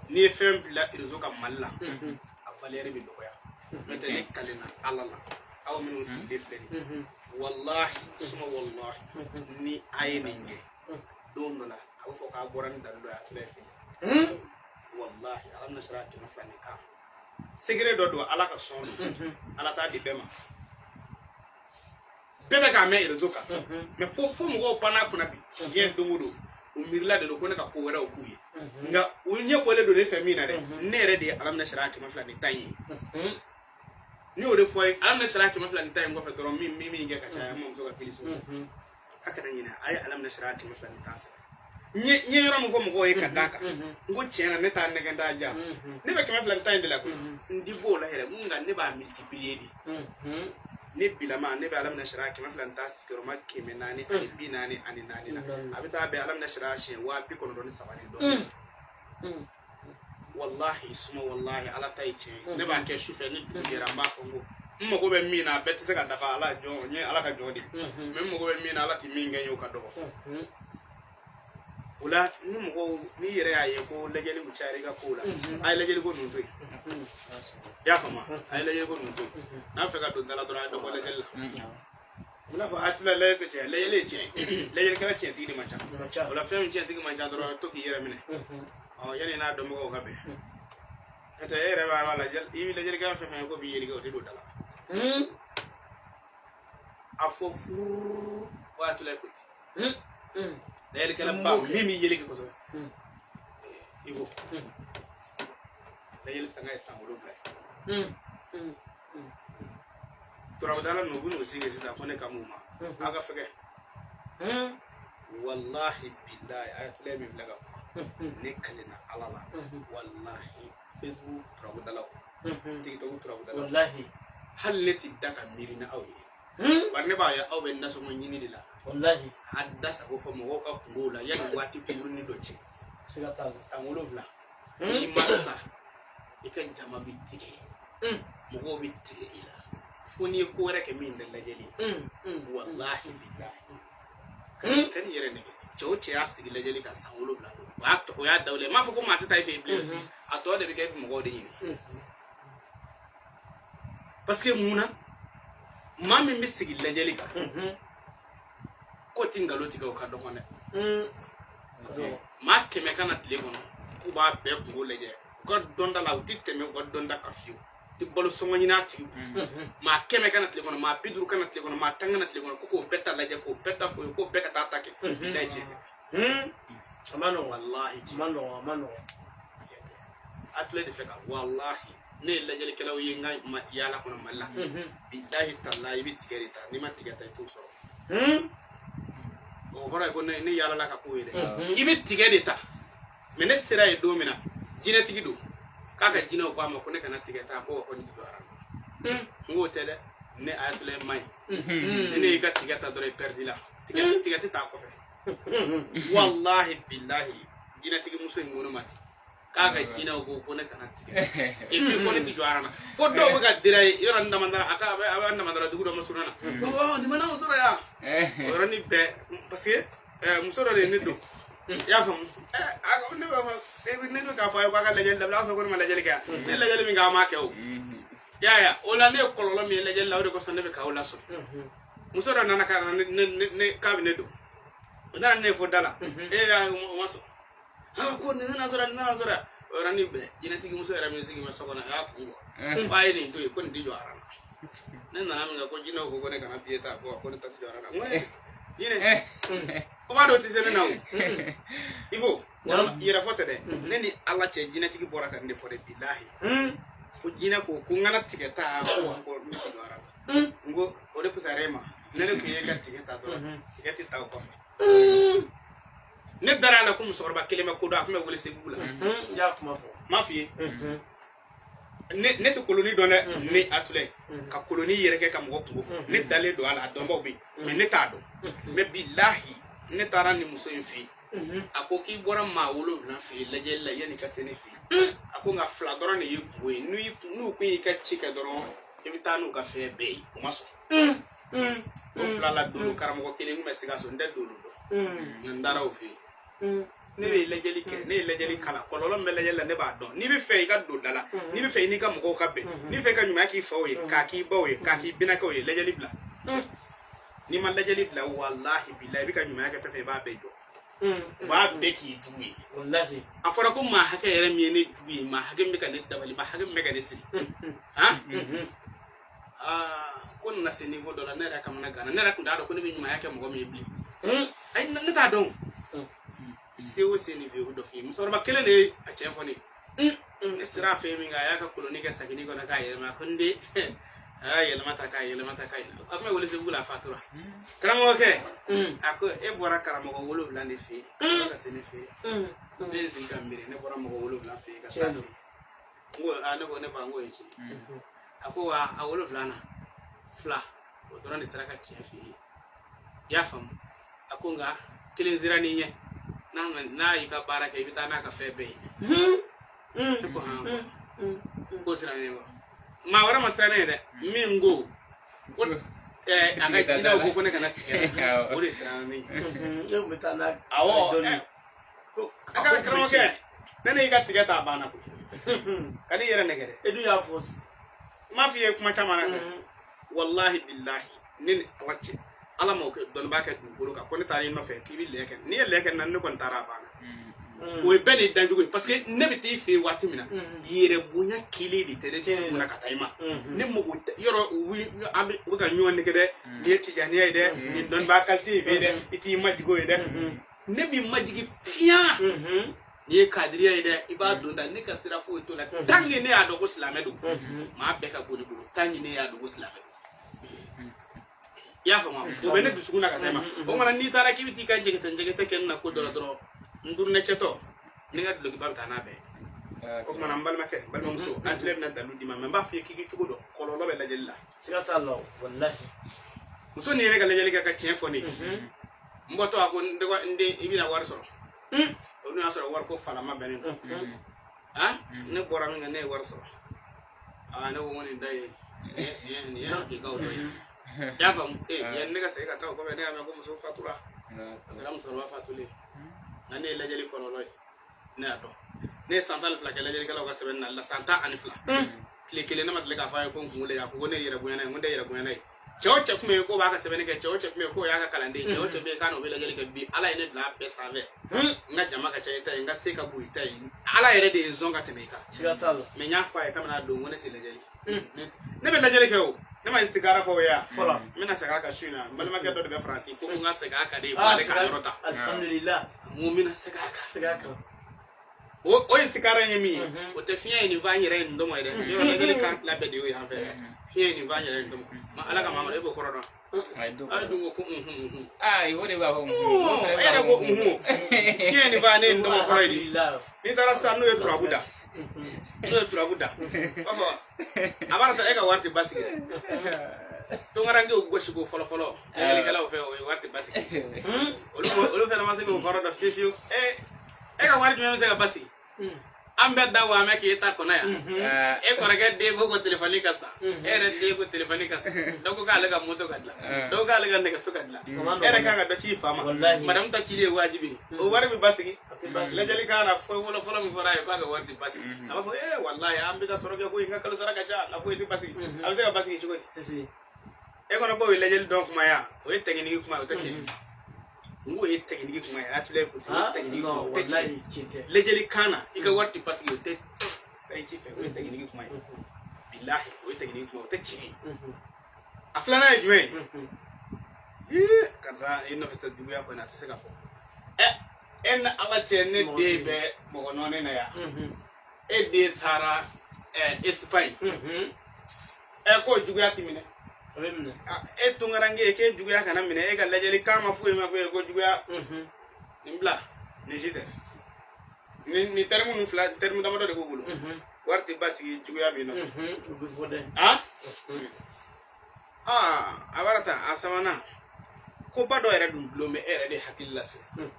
n'i ye fɛn bila réseau kan Mali la, a valeur bɛ dɔgɔya. N'o tɛ, ne kalenna ala la, aw minnu sigilen filɛ nin ye, wallahi suma wallahi, ni a ye nin kɛ, don dɔ la a bɛ fɔ k'a bɔra ni dalilu ye, a tora fɛ yen. Wallahi, alam nasara 210, secret dɔ don, ala ka sɔn don, ala t'a di bɛɛ ma. Bɛɛ bɛ k'a mɛn réseau kan, mais fo mɔgɔw panna kunna bi. Diɲɛ don o don, u miirila de don ko ne ka ko wɛrɛw k'u ye, nka u ɲɛ bɔlen don ne fɛ min na dɛ, ne yɛrɛ de ye alam nasara 210 ye. N'i y'o de fɔ ye, alam nasara 210 in kɔfɛ dɔrɔn, min kɛ ka caya, n mamuso ka kilisi, a kana ɲinɛ, a ye alam nasara 210 sɛbɛn. N ye yɔrɔ min fɔ mɔgɔw ye ka d'a kan, n ko tiɲɛ na, ne t'a nɛgɛn, t'a ja, ne bɛ 210 in de la koyi, n di b'o la yɛrɛ, nka ne b'a multiplier de. Ne bilama, ne bɛ alam nasara 210 sigiyɔrɔma 444 na, a bɛ taa bɛn alam nasara siɲɛ 93000 ni dɔɔnin. Wallahi suma wallahi, ala ta ye tiɲɛ ye. Ne b'a kɛ sufɛ ni dugu jɛra, n b'a fɔ n ko n mago bɛ min na, a bɛɛ tɛ se ka dafa, ala jɔn n ye, ala ka jɔn de, mais n mago bɛ min na, ala tɛ min kɛ n ye, o ka dɔgɔ. O la, ni mɔgɔw n'i yɛrɛ y'a ye ko lajɛli cayara i ka kow la, a ye lajɛli ko ninnu to yen. I y'a faamu? A ye lajɛli ko ninnu to yen. N'a fɛ ka don da la dɔrɔn, a ye dɔ bɔ lajɛli la. U bɛna fɔ a tila lajɛli tɛ tiɲɛ, lajɛli ye tiɲɛ, lajɛlikɛla tiɲɛtigi de man ca. O la, fɛn min tiɲɛtigi man ca dɔrɔn, to k'i yɛrɛ minɛ. Ɔ, yanni n'a dɔnbagaw ka bɛn, n'o tɛ e yɛrɛ b'a la, i bɛ lajɛlikɛla fɛn fɛn ye ko b'i yeli kɛ, o tɛ don da la. A fɔ furu waati la ko ten, lajɛlikɛla ba min b'i yeli kɛ kosɛbɛ, i ko lajɛli sanga ye san 7 ye. Turabudala ninnu, u bɛn'u sigi sisan ko ne ka m'u ma, aw ka fɛgɛ. Wallahi billahi, ayatollah min filɛ ka kuma, ne kalenna ala la, wallahi, Facebook turabudalaw, TikTok turabudalaw, Wallahi, hali ne ti da ka miiri ni aw ye, bari ne b'a ye aw bɛ nasɔngɔ ɲini de la. Wallahi. K'a da sago fɔ mɔgɔw ka kungow la yanni waati kunkurunin dɔ cɛ. Siga t'a la. San 7, n'i ma sa, i ka jama bɛ tigɛ, mɔgɔw bɛ tigɛ i la, fo n'i ye ko wɛrɛ kɛ min tɛ lajɛli ye. Wallahi billahi, ka n'i yɛrɛ nɛgɛ. Cɛ o cɛ y'a sigi lajɛli kan san 7 don, o y'a dawula ye. N m'a fɔ ko maa tɛ taa i fɛ yen bilen, a tɔ de bɛ kɛ i bɛ mɔgɔw de ɲini. Parce que mun na, maa min bɛ sigi lajɛli kan k'o ti nkalon tigɛ, o ka dɔgɔn dɛ. Maa 100 ka na tile kɔnɔ k'u b'a bɛɛ kungo lajɛ, u ka dɔnda la, u ti tɛmɛ u ka dɔnda kan fiyewu, u ti balo sɔngɔ ɲini a tigi kun. Maa 100 ka na tile kɔnɔ, maa 50 ka na tile kɔnɔ, maa 10 ka na tile kɔnɔ, ko k'o bɛɛ ta lajɛ, k'o bɛɛ ta fɔ ye, k'o bɛɛ ka taa ta kɛ, bilayi tiɲɛ tɛ. A ma nɔgɔn. Walahi A ma tiɲɛ tɛ. nɔgɔn, a ma nɔgɔn. Tiɲɛ tɛ. Atule de fɛ ka walahi ne ye lajɛlikɛlaw ye n ka yaala kɔnɔ Mali la, bilahi talahi, i bɛ tigɛ de ta, n'i ma tigɛ ta, i t'o sɔrɔ. O kɔrɔ ye ko ne yaalala ka k'o ye dɛ. I bɛ tigɛ de ta. Mais ne sera yen don min na, jinɛtigi don, k'a ka jinɛw ko a ma ko ne kana tigɛ ta, ko wa ko ne ti don aran na. N k'o tɛ dɛ, ne Ayatollah man ɲi. Ni ne y'i ka tigɛ ta dɔrɔn, i pɛridi la. Tigɛ tɛ taa kɔfɛ. Walahi bilahi, jinɛtigi muso in ko ne ma ten k'a ka jinɛw ko ko ne kana tigɛ, et puis ko ne ti jɔ aran na. Fo dɔw bɛ ka dira ye yɔrɔ n damandara a ka a bɛ damandara dugu dɔ ma surun na. Ɔ nin mana sɔrɔ yan o yɔrɔnin bɛɛ, parce que muso dɔ de ye ne don, i y'a faamu. A ko ne b'a fɔ ne bɛ k'a fɔ a ye k'a ka lajɛli dabila, a b'a fɔ ko ne ma lajɛli kɛ yan. Ne ye lajɛli min kɛ, a m'a kɛ o. I y'a ye, o la ne ye kɔlɔlɔ min ye lajɛli la, o de kosɔn ne bɛ k'aw lasɔrɔ. Muso dɔ nana ka na ne k'a bɛ ne don, o nana ne fo da la. E y'a ye, o ma sɔn. Ah, ko nin nana sɔrɔ, nin nana sɔrɔ. O yɔrɔnin bɛɛ, jinɛtigi muso yɛrɛ min sigi bɛ so kɔnɔ, a y'a kun bɔ ko a ye nin to yen, ko nin ti jɔ aran na. Ne nana min kɛ ko jinɛw ko ko ne kana biye ta, ko ne ta ti jɔ aran na. N ko jinɛ, o b'a dɔn o tɛ se ne na o. I ko yɛrɛ fɔ tɛ dɛ, ne ni Ala cɛ, jinɛtigi bɔra ka nin de fɔ dɛ. Bilahi, ko jinɛ ko ko n kana tigɛ ta, ko wa ko n ti jɔ aran na. N ko o de fisayara e ma. Ne kun ye ka tigɛ ta dɔrɔn, tigɛ tɛ ta o kɔfɛ. Ne dara a la ko musokɔrɔba kelen bɛ ko dɔn, a tun bɛ wele Segu la. I y'a kuma fɔ. N m'a f'i ye, ne tɛ koloni dɔn dɛ. Ne Atulɛ ka koloni yɛrɛ kɛ ka mɔgɔ kungo fɔ, ne dalen don a la, a dɔnbaw bɛ yen, mais ne t'a dɔn. Mais bilahi, ne taara nin muso in fɛ yen, a ko k'i bɔra maa 7 fɛ yen lajɛli la yanni i ka se ne fɛ yen. A ko nka fila dɔrɔn de y'i kungo ye, n'u kun y'i ka ci kɛ dɔrɔn, i bɛ taa n'u ka fɛn bɛɛ ye. O ma sɔn. O fila la, dolo karamɔgɔ kelen kun bɛ Sikaso, n tɛ dolo dɔn, nka n taara o fɛ yen. Ne bɛ lajɛli kɛ, ne ye lajɛli kalan, kɔlɔlɔ min bɛ lajɛli la, ne b'a dɔn. N'i bɛ fɛ i ka don da la, n'i bɛ fɛ i n'i ka mɔgɔw ka bɛn, n'i bɛ fɛ i ka ɲuman k'i faw ye, k'a k'i baw ye, k'a k'i binaakɛw ye, lajɛli bila. N'i ma lajɛli bila, walahi bilahi, i bɛ ka ɲumanya kɛ fɛn fɛn, i b'a bɛɛ jɔ, u b'a bɛɛ k'i jugu ye. A fɔra ko maa hakɛ yɛrɛ min ye ne jugu ye, maa hakɛ min bɛ ka ne dabali, maa hakɛ min bɛ ka ne siri, han, aa, ko nana se niveau dɔ la, ne yɛrɛ kamana ganna. Ne yɛrɛ tun t'a dɔn ko ne bɛ ɲumanya kɛ mɔgɔ min ye bilen. Ayi, ne t'a dɔn. Se o se nin fɛ, o dɔ f'i ye. Musokɔrɔba kelen de ye a cɛ fɔ ne ye. Ne sera a fɛ yen min kɛ, a y'a ka koloni kɛ sagini kɔnɔ k'a yɛlɛma. A ko n den, a y'a yɛlɛma ta k'a yɛlɛma ta k'a yɛlɛma. A tun bɛ wele Segu la, a fatura. Karamɔgɔkɛ, a ko e bɔra karamɔgɔ 7 de fɛ yen ka sɔrɔ ka se ne fɛ yen. Ne ye n sigi ka miiri, ne bɔra mɔgɔ 7 fɛ yen ka taa fɛ yen. N ko aa, ne ko ne ba, n ko ye tiɲɛ. A ko wa a 7 na, fila o dɔrɔn de sera ka tiɲɛ f'i ye, i y'a faamu. A ko nka kelen sera n'i ɲɛ, n'a y'i ka baara kɛ, i bɛ taa n'a ka fɛn bɛɛ ye. Ne ko hɔn, ko siran ne wa maa wɛrɛ ma siran ne ye dɛ. Min ko ko a ka jinɛw ko ko ne kana tigɛ, o de siran ne ye. E tun bɛ taa n'a Awɔ. dɔnni. Ko A ka karamɔgɔkɛ, ne y'i ka tigɛ ta, a banna koyi. Ka n'i yɛrɛ nɛgɛ dɛ. E dun y'a fɔ. N m'a f'i ye kuma caman na dɛ. Walahi bilahi, ne ni Ala cɛ, Ala m'o kɛ dɔnnibaa kɛ dugukolo kan ko ne taara i nɔfɛ k'i bɛ lɛ kɛ. N'i ye lɛ kɛ na, ne kɔni taara, a banna. O ye bɛɛ n'i dancogo ye, parce que ne bɛ t'i fɛ yen waati min na, yɛrɛ bonya kelen de tɛ ne dusukun na ka taa i ma. Ne mago tɛ yɔrɔ an bɛ u bɛ ka ɲɔgɔn nɛgɛ dɛ. Nin ye tijaniya ye dɛ, nin dɔnnibaa qualité bɛ yen dɛ, i t'i majigin o ye dɛ. Ne b'i majigin piyan. N'i ye kadiriya ye dɛ, i b'a don da. Ne ka sira foyi t'o la tant que ne y'a dɔn ko silamɛ don. Maa bɛɛ ka bon ne bolo tant que ne y'a dɔn ko silamɛ don, i y'a faamu. O bɛ ne dusukun na ka taa i ma. O kumana n'i taara k'i bɛ t'i ka jɛgɛtɛ jɛgɛtɛ kɛ n na ko dɔ la dɔrɔn, n durunɛ cɛtɔ ni n ka dulokiba bɛ taa n'a bɛɛ ye. O kumana n balimakɛ, n balimamuso, an tile bɛna dalu d'i ma, mais n b'a f'i ye k'i k'i cogo dɔn, kɔlɔlɔ bɛ lajɛli la. Siga t'a la o, walahi. Muso nin ye ne ka lajɛli kɛ ka tiɲɛ fɔ ne ye. N bɔtɔ, a ko n dɔgɔ, n den, i bɛna wari sɔrɔ. O dun y'a sɔrɔ wariko falama bɛnnen don. Ah, ne bɔra min kɛ, ne ye wari sɔrɔ. Aa, ne ko n ko nin da ye nin ye hakikaw dɔ ye, i y'a faamu. Ee, yanni ne ka segin ka taa o kɔfɛ, ne y'a mɛn ko muso fatura. A kɛra musokɔrɔba fatulen. Nka ne ye lajɛli kɔlɔlɔ ye, ne y'a dɔn. Ne ye san 12 kɛ lajɛlikɛlaw ka sɛbɛnni na la, san 12, tile kelen ne ma deli k'a fɔ a ye ko n kunkolo ye. A ko ko ne ye yɛrɛ bonyana ye. N ko n tɛ yɛrɛ bonyana ye. Cɛ o cɛ kun bɛ yen k'o b'a ka sɛbɛnni kɛ, cɛ o cɛ kun bɛ yen k'o y'a ka kalanden ye, cɛ o cɛ bɛ yen k'a n'o bɛ lajɛli kɛ, bi Ala ye ne bila a bɛɛ sanfɛ. N ka jama ka ca i ta ye, n ka se ka bon i ta ye. Ala yɛrɛ de ye n sɔn ka tɛmɛ i kan. Siga t'a la. Mais n y'a fɔ a ye kabini a don ko ne tɛ lajɛli, ne bɛ lajɛli kɛ o, ne ma istigara fɔ o ye yan. Fɔlɔ. N bɛna segin a kan su in na. N balimakɛ dɔ de bɛ Faransi ko n ka segin a kan de, ko ale k'a yɔrɔ ta. Alhamdulillah. N ko n bɛna segin a kan. Segin a kan. O ye sikara ye min ye, o tɛ fiɲɛ ye nin fɔ an yɛrɛ ye nin dɔmɔ ye dɛ. Yɔrɔ lajɛli kan tila bɛɛ de y'o ye an fɛ. Fiɲɛ ye nin fɔ an yɛrɛ ye nin dɔmɔ. Ma Ala ka Mamadu, e b'o kɔrɔ dɔn? A A dun ko ko unhun unhun. Aa, o de b'a fɔ. E yɛrɛ ko unhun. Fiɲɛ ye nin fɔ ne ye nin dɔmɔ kɔrɔ ye di? N'i taara sisan n'o ye turabu da, n'o ye turabu da, b'a fɔ a b'a dɔn e ka wari tɛ basigi dɛ. Tunkarankew gosi ko fɔlɔ fɔlɔ lajɛlikɛlaw fɛ, o ye wari tɛ basigi. Olu fɛnɛ ma se k'o kɔrɔ dɔn fiyewu fiyewu. E ka wari jumɛn bɛ se ka basigi? An bɛɛ da wa an bɛ k'e ta kɔnɔ yan. E kɔrɔkɛ den ko ko telefɔni ka san, e yɛrɛ den ko telefɔni ka san, dɔ ko k'ale ka moto ka dilan, dɔ ko k'ale ka nɛgɛso ka dilan, e yɛrɛ kan ka dɔ ci i fa ma, madamu ta cili ye wajibi ye. O wari bɛ basigi? Lajɛli kan na fɔlɔ fɔlɔ min fɔra a ye k'a ka wari tɛ basigi, a b'a fɔ ee walayi an bɛ ka sɔrɔ kɛ koyi, n ka kalo sara ka ca, a ko i tɛ basigi. A bɛ se ka basigi cogo di? E kɔnɔ k'o ye lajɛli dɔn kuma ye, o ye tɛgɛnigi kuma ye, o tɛ tiɲɛ. N k'o ye tɛgɛnigi kuma ye, a tila ko ten, o ye tɛgɛnigi kuma, o tɛ tiɲɛ. Lajɛli kan na i ka wari tɛ basigi, o tɛ taa i ci fɛ, o ye tɛgɛnigi kuma ye. Bilahi, o ye tɛgɛnigi kuma, o tɛ tiɲɛ ye. A filanan ye jumɛn ye? Ee, karisa i nɔfɛ sa juguya kɔni, a tɛ se ka fɔ. Ɛ, e ni Ala cɛ, ne den bɛ mɔgɔ nɔɔni na yan, e den taara Espagne, ɛ k'o juguya ti minɛ. E tunkaranke ye k'e juguya kana minɛ, e ka lajɛli kan ma foyi ma foyi ko juguya nin bila nin si tɛ. Nin terme ninnu fila, terme damadɔ de b'u bolo. Wari tɛ basigi, juguya bɛ yen nɔ. Aa, a b'a ta a sabanan ko ba dɔ yɛrɛ dun dulon bɛ e yɛrɛ de hakili la sisan.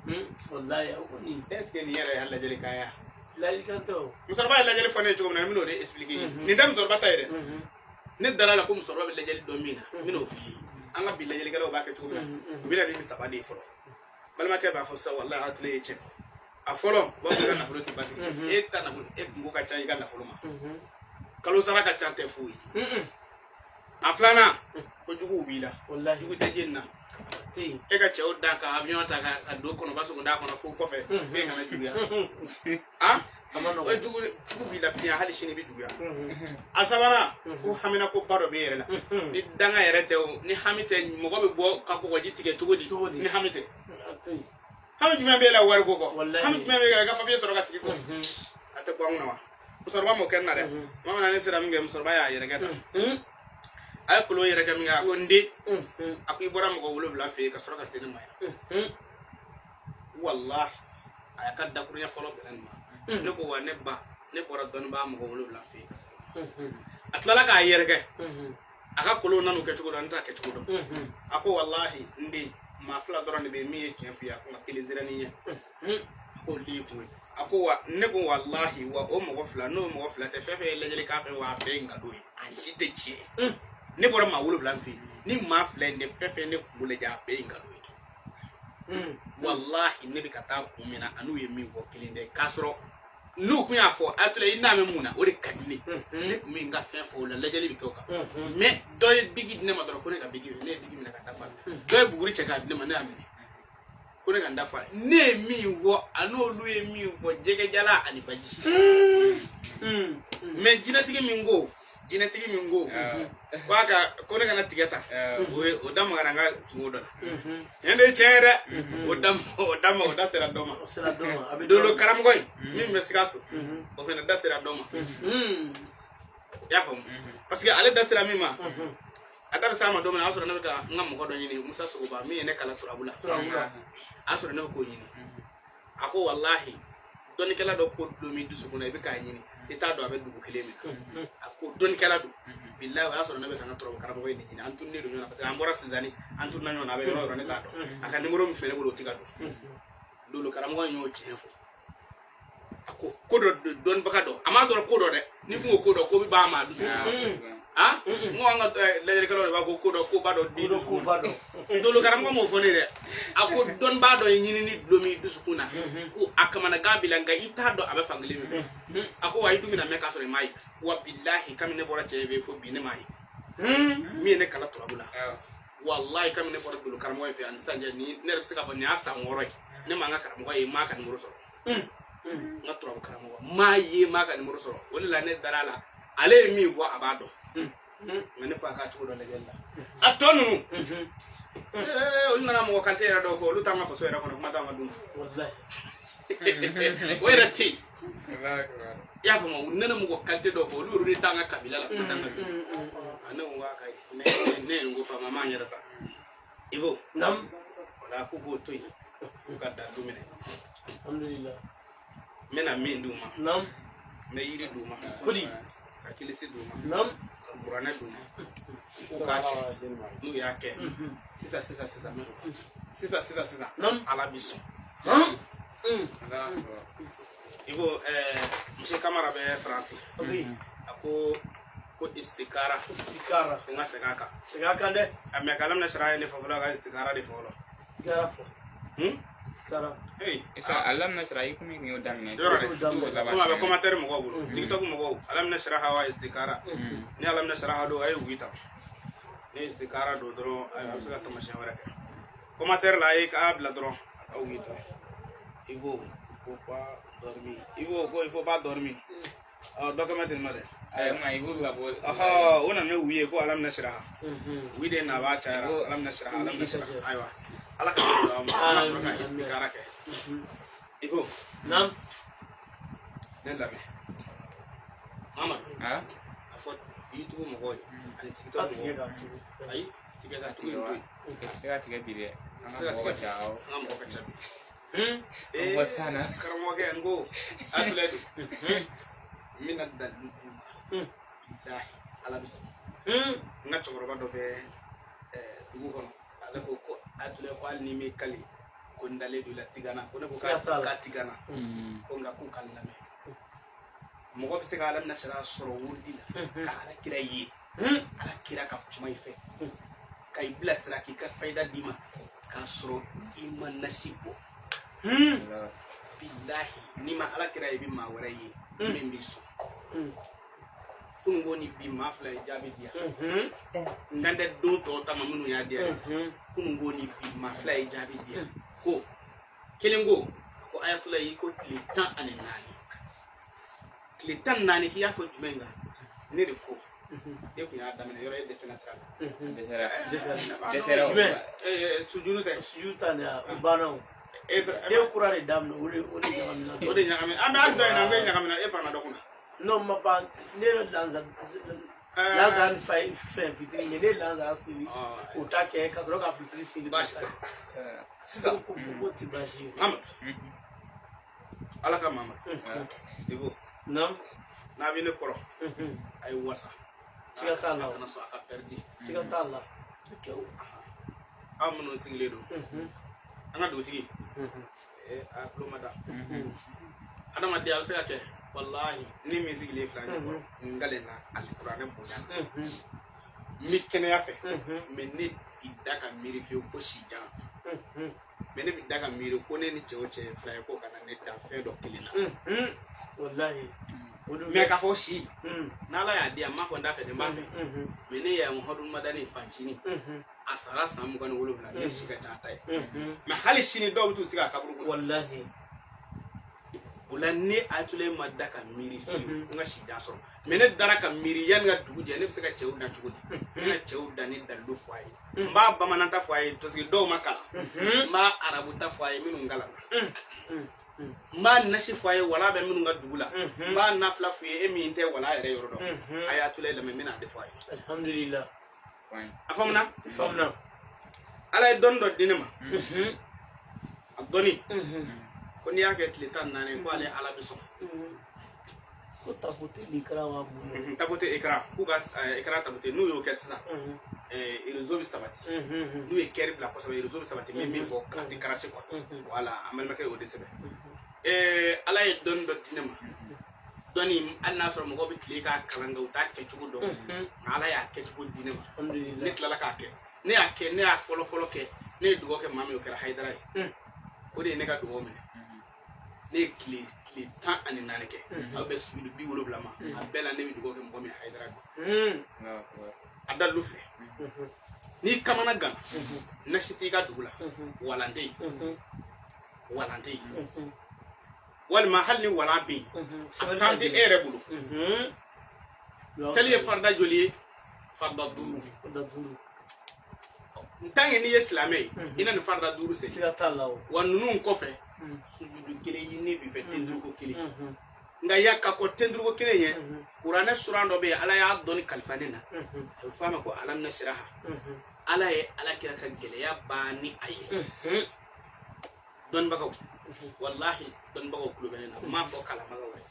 Est ce que nin yɛrɛ y'a lajɛli kan ya? Musokɔrɔba ye lajɛli fɔ ne ye cogo min na, n bɛn'o de expliquer. Nin tɛ musokɔrɔba ta ye dɛ. Ne dara la ko musokɔrɔba bɛ lajɛli dɔn min na, n bɛn'o f'i ye. An ka bi lajɛlikɛlaw b'a kɛ cogo min na, u bɛ na ni saba de ye fɔlɔ. Balimakɛ b'a fɔ sisan walahi a tile ye tiɲɛ fɔ. A fɔlɔ, u b'a fɔ i ka nafolo tɛ basigi. E ta nafolo, e kunko ka ca i ka nafolo ma. Kalo sara ka ca tɛ foyi ye. A filanan, ko juguw b'i la. Jugu tɛ jeni na. E ka cɛw da ka avion ta ka don kɔnɔba sogo da kɔnɔ fo kɔfɛ, e kana juguya. A o jugu jugu b'i la biyan, hali sini i bɛ juguya. A sabanan, ko hamina ko ba dɔ b'e yɛrɛ la. Ni danga yɛrɛ tɛ o, ni hami tɛ, mɔgɔ bɛ bɔ ka kɔgɔji tigɛ cogo di ni hami tɛ? Hami jumɛn b'e la wari ko kɔ? Hami jumɛn b'e la i ka papiye sɔrɔ ka sigi kɔ? A tɛ bɔ an kunna wa? Musokɔrɔba m'o kɛ n na dɛ. Tuma min na ne sera min kɛ, musokɔrɔba y'a yɛrɛkɛ tan. A ye kolon yɛrɛkɛ min kɛ, a ko n den, a ko i bɔra mɔgɔ 7 fɛ yen ka sɔrɔ ka se ne ma yan. Walahi, a y'a ka dakuruɲɛ fɔlɔ bɛnna nin ma. Ne ko wa ne ba, ne bɔra dɔnnibaa mɔgɔ 7 fɛ yen ka se. A tilala k'a yɛrɛkɛ, a ka kolon nan'o kɛ cogo dɔn, n t'a kɛ cogo dɔn. A ko walahi n den, maa fila dɔrɔn de bɛ yen min ye tiɲɛ f'i ye, a ko nka kelen sera ni ɲɛ. A ko li kun ye. A ko wa ne ko walahi wa o mɔgɔ fila, n'o mɔgɔ fila tɛ, fɛn fɛn ye lajɛli k'a fɛ, wa a bɛɛ ye nkalon ye, a si tɛ tiɲɛ ye. Ne bɔra maa 7 fɛ yen, ni maa fila in de fɛn fɛn ne kunkolo lajɛ, a bɛɛ ye nkalon ye. Walahi, ne bɛ ka taa kun min na, a n'u ye min fɔ kelen tɛ. K'a sɔrɔ n'u kun y'a fɔ a tila i n'a bɛ mun na, o de ka di ne ye. Ne kun bɛ n ka fɛn fɔ o la, lajɛli bɛ kɛ o kan. Mɛ dɔ ye bigi di ne ma dɔrɔn, ko ne ka bigi, ne ye bigi minɛ ka taa fɔ a la. Dɔ ye buguri cɛ k'a di ne ma, ne y'a minɛ ko ne ka n da fɔ a la. Ne ye min fɔ, a n'olu ye min fɔ, jɛgɛjala ani baji. Mɛ jinɛtigi min ko, jinɛtigi min ko k'a ka ko ne kana tigɛ ta, o ye o da magara n ka kungo dɔ la. Tiɲɛ de ye tiɲɛ ye dɛ. O da o da o da sera dɔ ma. Dolo karamɔgɔ in min bɛ Sikaso, o fana da sera dɔ ma. I y'a faamu? Parce que ale da sera min ma, a da bɛ s'a ma don min na, a y'a sɔrɔ ne bɛ ka n ka mɔgɔ dɔ ɲini, Musa Sogoba min ye ne kalan turabu la, a y'a sɔrɔ ne bɛ k'o ɲini. A ko walahi, dɔnnikɛla dɔ ko dulon min dusukun na, i bɛ k'a ɲini, i t'a dɔn a bɛ dugu kelen min na. A ko dɔnnikɛla don, bilahi, o y'a sɔrɔ ne bɛ ka n ka turabu karamɔgɔ in de ɲini. An tununnen don ɲɔgɔn na, parce que an bɔra Sinzani, an tununna ɲɔgɔn na, a bɛ yɔrɔ o yɔrɔ ne t'a dɔn. A ka nimoro min tun bɛ ne bolo, o tɛ ka don. Dolo karamɔgɔ in y'o tiɲɛ fɔ. A ko ko dɔ dɔnnibaga dɔ, a m'a dɔn ko dɔ dɛ, n'i kun ko ko dɔ, ko bɛ ban a ma a dusu. Ah, n ko an ka lajɛlikɛlaw de b'a ko ko dɔ ko ba dɔ di dusukun na. Dolo karamɔgɔ m'o fɔ ne dɛ. A ko dɔnnibaa dɔ ye ɲinini dulon min dusukun na, ko a kamanagan b'i la, nka i t'a dɔn a bɛ fankelen min fɛ. A ko wa i dun bɛna mɛn k'a sɔrɔ i m'a ye. Wa bilahi, kami ne bɔra cɛ in fɛ fo bi, ne m'a ye. Min ye ne kalan turabu la, walahi, kami ne bɔra dolo karamɔgɔ in fɛ ani sisan cɛ, ni ne yɛrɛ bɛ se k'a fɔ nin y'a san 6 ye, ne m'an ka karamɔgɔ ye, n m'a ka nimoro sɔrɔ. N ka turabu karamɔgɔ m'a ye, n m'a ka nimoro sɔrɔ. O de la ne dara a la, ale ye min fɔ a b'a dɔn. Nka ne fa k'a cogo dɔ lajɛli la, a tɔ ninnu, olu nana mɔgɔ kante yɛrɛ dɔw fɔ, olu t'an ka faso yɛrɛ kɔnɔ, kuma t'an ka du ma. O yɛrɛ tɛ yen. I y'a faamu, u nɛnɛ mɔgɔ qualité dɔw fɔ, olu yɛrɛ de t'an ka kabila la, foyi t'an ka dugu. A ne ko k'a ka ɲi, ne ye n ko faama, m'an yɛrɛ ta. Ibo. Nam. O la k'u k'o to yen, k'u ka dalilu minɛ. Alhamdulillah. N bɛna min d'u ma, Nam. n bɛ yiri d'u ma, Kodi. ka kilisi d'u ma, Nam. ka kuranɛ d'u ma, k'u k'a kɛ. N'u y'a kɛ sisan sisan sisan sisan sisan sisan, Nam. Ala bi sɔn. Nam. I ko monsieur Kamara bɛ Faransi. Ok. A ko ko istikara. Istikara. Ko n ka segin a kan. Segin a kan dɛ. A mɛ k'alam nasira ye ne fɔ fɔlɔ, ka istikara de fɔ fɔlɔ. Istikara fɔ. Hmm? Istikara. Hey. Isa alam nasra i komi kun y'o daminɛ. Yɔrɔ dɛ. T'o laban Komi a bɛ siɲɛ. commentaire mɔgɔw bolo, TikTok mɔgɔw, alam nasira wa istikara. Ni alam nasira don, a ye oui ta. Ni istikara don dɔrɔn, a bɛ se ka taamasiyɛn wɛrɛ kɛ. Commentaire la, a ye k'a bila dɔrɔn, a ka oui ta. Il faut pas dormir. Il faut ko il faut pas dormir. Ɔ dɔ kɛmɛ ten nɔ dɛ. Ayi, nka i b'o ka bɔ. Ɔhɔ, o nana ni oui ye ko alam nasira. Oui de na b'a cayara, alam nasira, alam nasira. Ayiwa. Ala ka bɛn sababu ma. An ka sɔrɔ ka istikara kɛ. Il faut Nam. ne lamɛn. Mamadu. Ah? A fɔ YouTube mɔgɔw ye ani A TikTok tigɛ mɔgɔw. ka tugu. Ayi, tigɛ ka tugu in to yen. I tɛ se ka tigɛ bi dɛ. An Se ka ka mɔgɔ ka tigɛ. ca awɔ. An ka mɔgɔ ka ca bi. An bɔ san na. Karamɔgɔkɛ, n ko a filɛ don. N bɛna dalilu d'u ma. Bilahi, Ala bɛ sɔn. N ka cɛkɔrɔba dɔ bɛ dugu kɔnɔ. Ale ko ko a filɛ ko hali n'i m'i kali ko n dalen don i la tigana. Ko ne ko Siga t'a la. k'a tigana. Ko nka k'u ka n lamɛn. Mɔgɔ bɛ se ka Ala nasira sɔrɔ wurudi la. Ka Ala kira ye. Ala kira ka kuma i fɛ. Ka i bilasira k'i ka fayida d'i ma. K'a sɔrɔ i ma nasi bɔ. Bilahi, n'i ma Ala kira ye, i bɛ maa wɛrɛ ye min b'i sɔn. Kununko ni bi maa fila ye jaabi di yan. N kan tɛ don tɔw ta ma minnu y'a di yan. Kununko ni bi maa fila ye jaabi di yan. Ko kelen ko ko ayatollah y'i ko tile 14. Tile 14 k'i y'a fɔ jumɛn kan? Ne de ko e kun y'a daminɛ yɔrɔ e dɛsɛra sira la. Dɛsɛra. Dɛsɛra. Dɛsɛra o. Jumɛn? Sujuru tɛ. Suju ta nin o banna o. E sera. Ne ye kura de daminɛ, o de ɲagamina. O de ɲagami. An bɛ hali dɔ in na, an bɛ ɲagamina e banna dɔ kunna. Non, ma ban ne yɛrɛ lanza lanza ni fa fɛn fitiri mais ne ye lanzara seli o ta kɛ ka sɔrɔ ka fitiri seli. Baasi tɛ. Sisan. Ko ti baasi ye. Mamadu. Ala ka Mamadu. Ibo. Nam. N'a bɛ ne kɔrɔ, a ye wasa. Siga t'a la. A kana sɔn a ka pɛridi. Siga t'a la. Aw minnu sigilen don. An ka dugutigi. A tulo ma da. Adamaden a bɛ se ka kɛ. Walahi, ni min sigilen filɛ an ɲɛkɔrɔ, n kalenna alikuranɛ bonya na. N bɛ kɛnɛya fɛ, mais ne ti da ka miiri fiyewu ko si jan. Mais ne bɛ da ka miiri ko ne ni cɛ o cɛ ye fila ye ko ka na ne dan fɛn dɔ kelen na. Walahi. Mais k'a fɔ si, n'Ala y'a di yan, n m'a fɔ n t'a fɛ dɛ, n b'a fɛ. Mais ne ye Muhamadu Madani fancinin, a sara san 27, ne si ka ca ta ye. Mais hali sini dɔw bɛ t'u sigi a kaburu kɔnɔ. Walahi. O la ne Ayatollah ma da ka miiri fiyewu n ka si jan sɔrɔ. Mais ne dara ka miiri yanni ka dugu jɛ, ne bɛ se ka cɛw dan cogo di? N bɛna cɛw dan ni dalilu fɔ a ye. N b'a bamanan ta fɔ a ye parce que dɔw ma kalan. N b'a arabu ta fɔ a ye minnu kalanna. N b'a nasi fɔ a ye wala bɛ minnu ka dugu la. N b'a nafila f'u ye e min tɛ wala yɛrɛ yɔrɔ dɔn. A y'Ayatollah lamɛn, n bɛna a de fɔ a ye. Alhamdulillah. A faamuna? Faamuna. Ala ye dɔnni dɔ di ne ma. A dɔnni. Ko n'i y'a kɛ tile 14 ko ale Ala bɛ sɔn. Ko tapote l'écran wa mun. Tapote écran, k'u ka écran tapote, n'u y'o kɛ sisan, réseau bɛ sabati. N'u ye kɛri bila kosɛbɛ, réseau bɛ sabati. N bɛ min fɔ a tɛ karase quoi. Voilà, an balimakɛ y'o de sɛbɛn. Ala ye dɔnni dɔ di ne ma. Dɔnni, hali n'a sɔrɔ mɔgɔw bɛ tile k'a kalan kɛ, u t'a kɛcogo dɔn. Nka Ala y'a kɛcogo di ne ma. Ne tilala k'a kɛ. Ne y'a kɛ, ne y'a fɔlɔ fɔlɔ kɛ. Ne ye dugawu kɛ maa min ye, o kɛra Hayidara ye. O de ye ne ka dugawu minɛ. Ne ye tile 14 kɛ. Aw bɛ sujudu 70 ma. A bɛɛ la ne bɛ dugawu kɛ mɔgɔ min ye, Hayidara don. A dalilu filɛ. N'i kamana gana, nasi t'i ka dugu la, walan tɛ yen. Walan tɛ yen. Walima hali ni walan bɛ yen, a tan tɛ e yɛrɛ bolo. Seli ye farida joli ye? Farida 5. N tant que n'i ye silamɛ ye, i na nin farida 5 seli. Siga t'a la o. Wa ninnu kɔfɛ, sujudu kelen ɲini b'i fɛ, ten duuru ko kelen. Nka ya ka kɔn tenduruko kelen ɲɛ, kuranɛ suran dɔ bɛ yen, Ala y'a dɔnni kalifa ne na, a bɛ fɔ a ma ko alam nasiraha. Ala ye Ala kira ka gɛlɛya ban ni a ye. Dɔnnibagaw, walahi, dɔnnibagaw tulo bɛ ne na, n m'a fɔ kalanbagaw ye,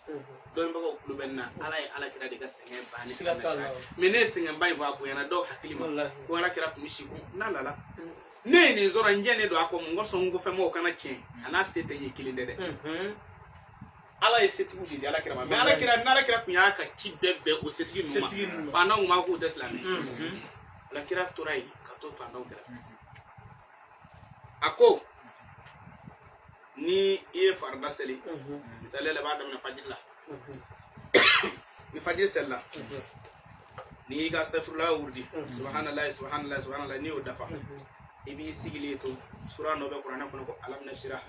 dɔnnibagaw tulo bɛ ne na. Ala ye Ala kira de ka sɛgɛn ban ni Siga t'a la. Mais ne ye sɛgɛnba in fɔ, a bonyana dɔw hakili ma Walahi. ko Ala kira tun bɛ si ko n'a lala ne ye nin sɔrɔ, n jɛnnen don a kɔ. Mun kosɔn? N kɔfɛ mɔgɔw kana tiɲɛ, a n'a se tɛ ɲɛ kelen dɛ. Ala ye setigiw de di Ala kira ma. Mais Ala kira, n'Ala kira tun y'a ka ci bɛɛ bɛn o setigi ninnu Setigi ninnu ma, ma. Fantanw ma k'u tɛ silamɛ. Ala kira tora yen ka to fantanw kɛrɛfɛ. A ko ni i ye farida seli, misali la, i b'a daminɛ fajiri la. Ni fajiri selila, n'i y'i ka astafurula wurudi, subhanalahi, subhanalahi, subhanalahi, n'i y'o dafa, i b'i sigilen to, sura dɔ bɛ kuranɛ kɔnɔ ko alam nasirah,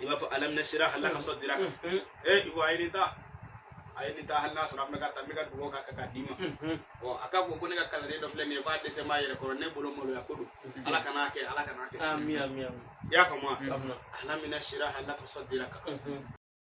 i b'a fɔ alam nasirah laka sadraka. E i ko a ye nin ta, a ye nin ta, hali n'a sɔrɔ an bɛ ka taa, n bɛ ka dugawu k'a kan k'a d'i ma. Ɔ, a k'a fɔ ko ne ka kalanden dɔ filɛ nin ye, k'a dɛsɛ b'a yɛrɛ kɔrɔ, ne bolo maloya ko don. Ala kana kɛ, Ala kana kɛ. Ami, ami, ami. I y'a faamu wa? Faamu. Alam nasirah laka sadraka.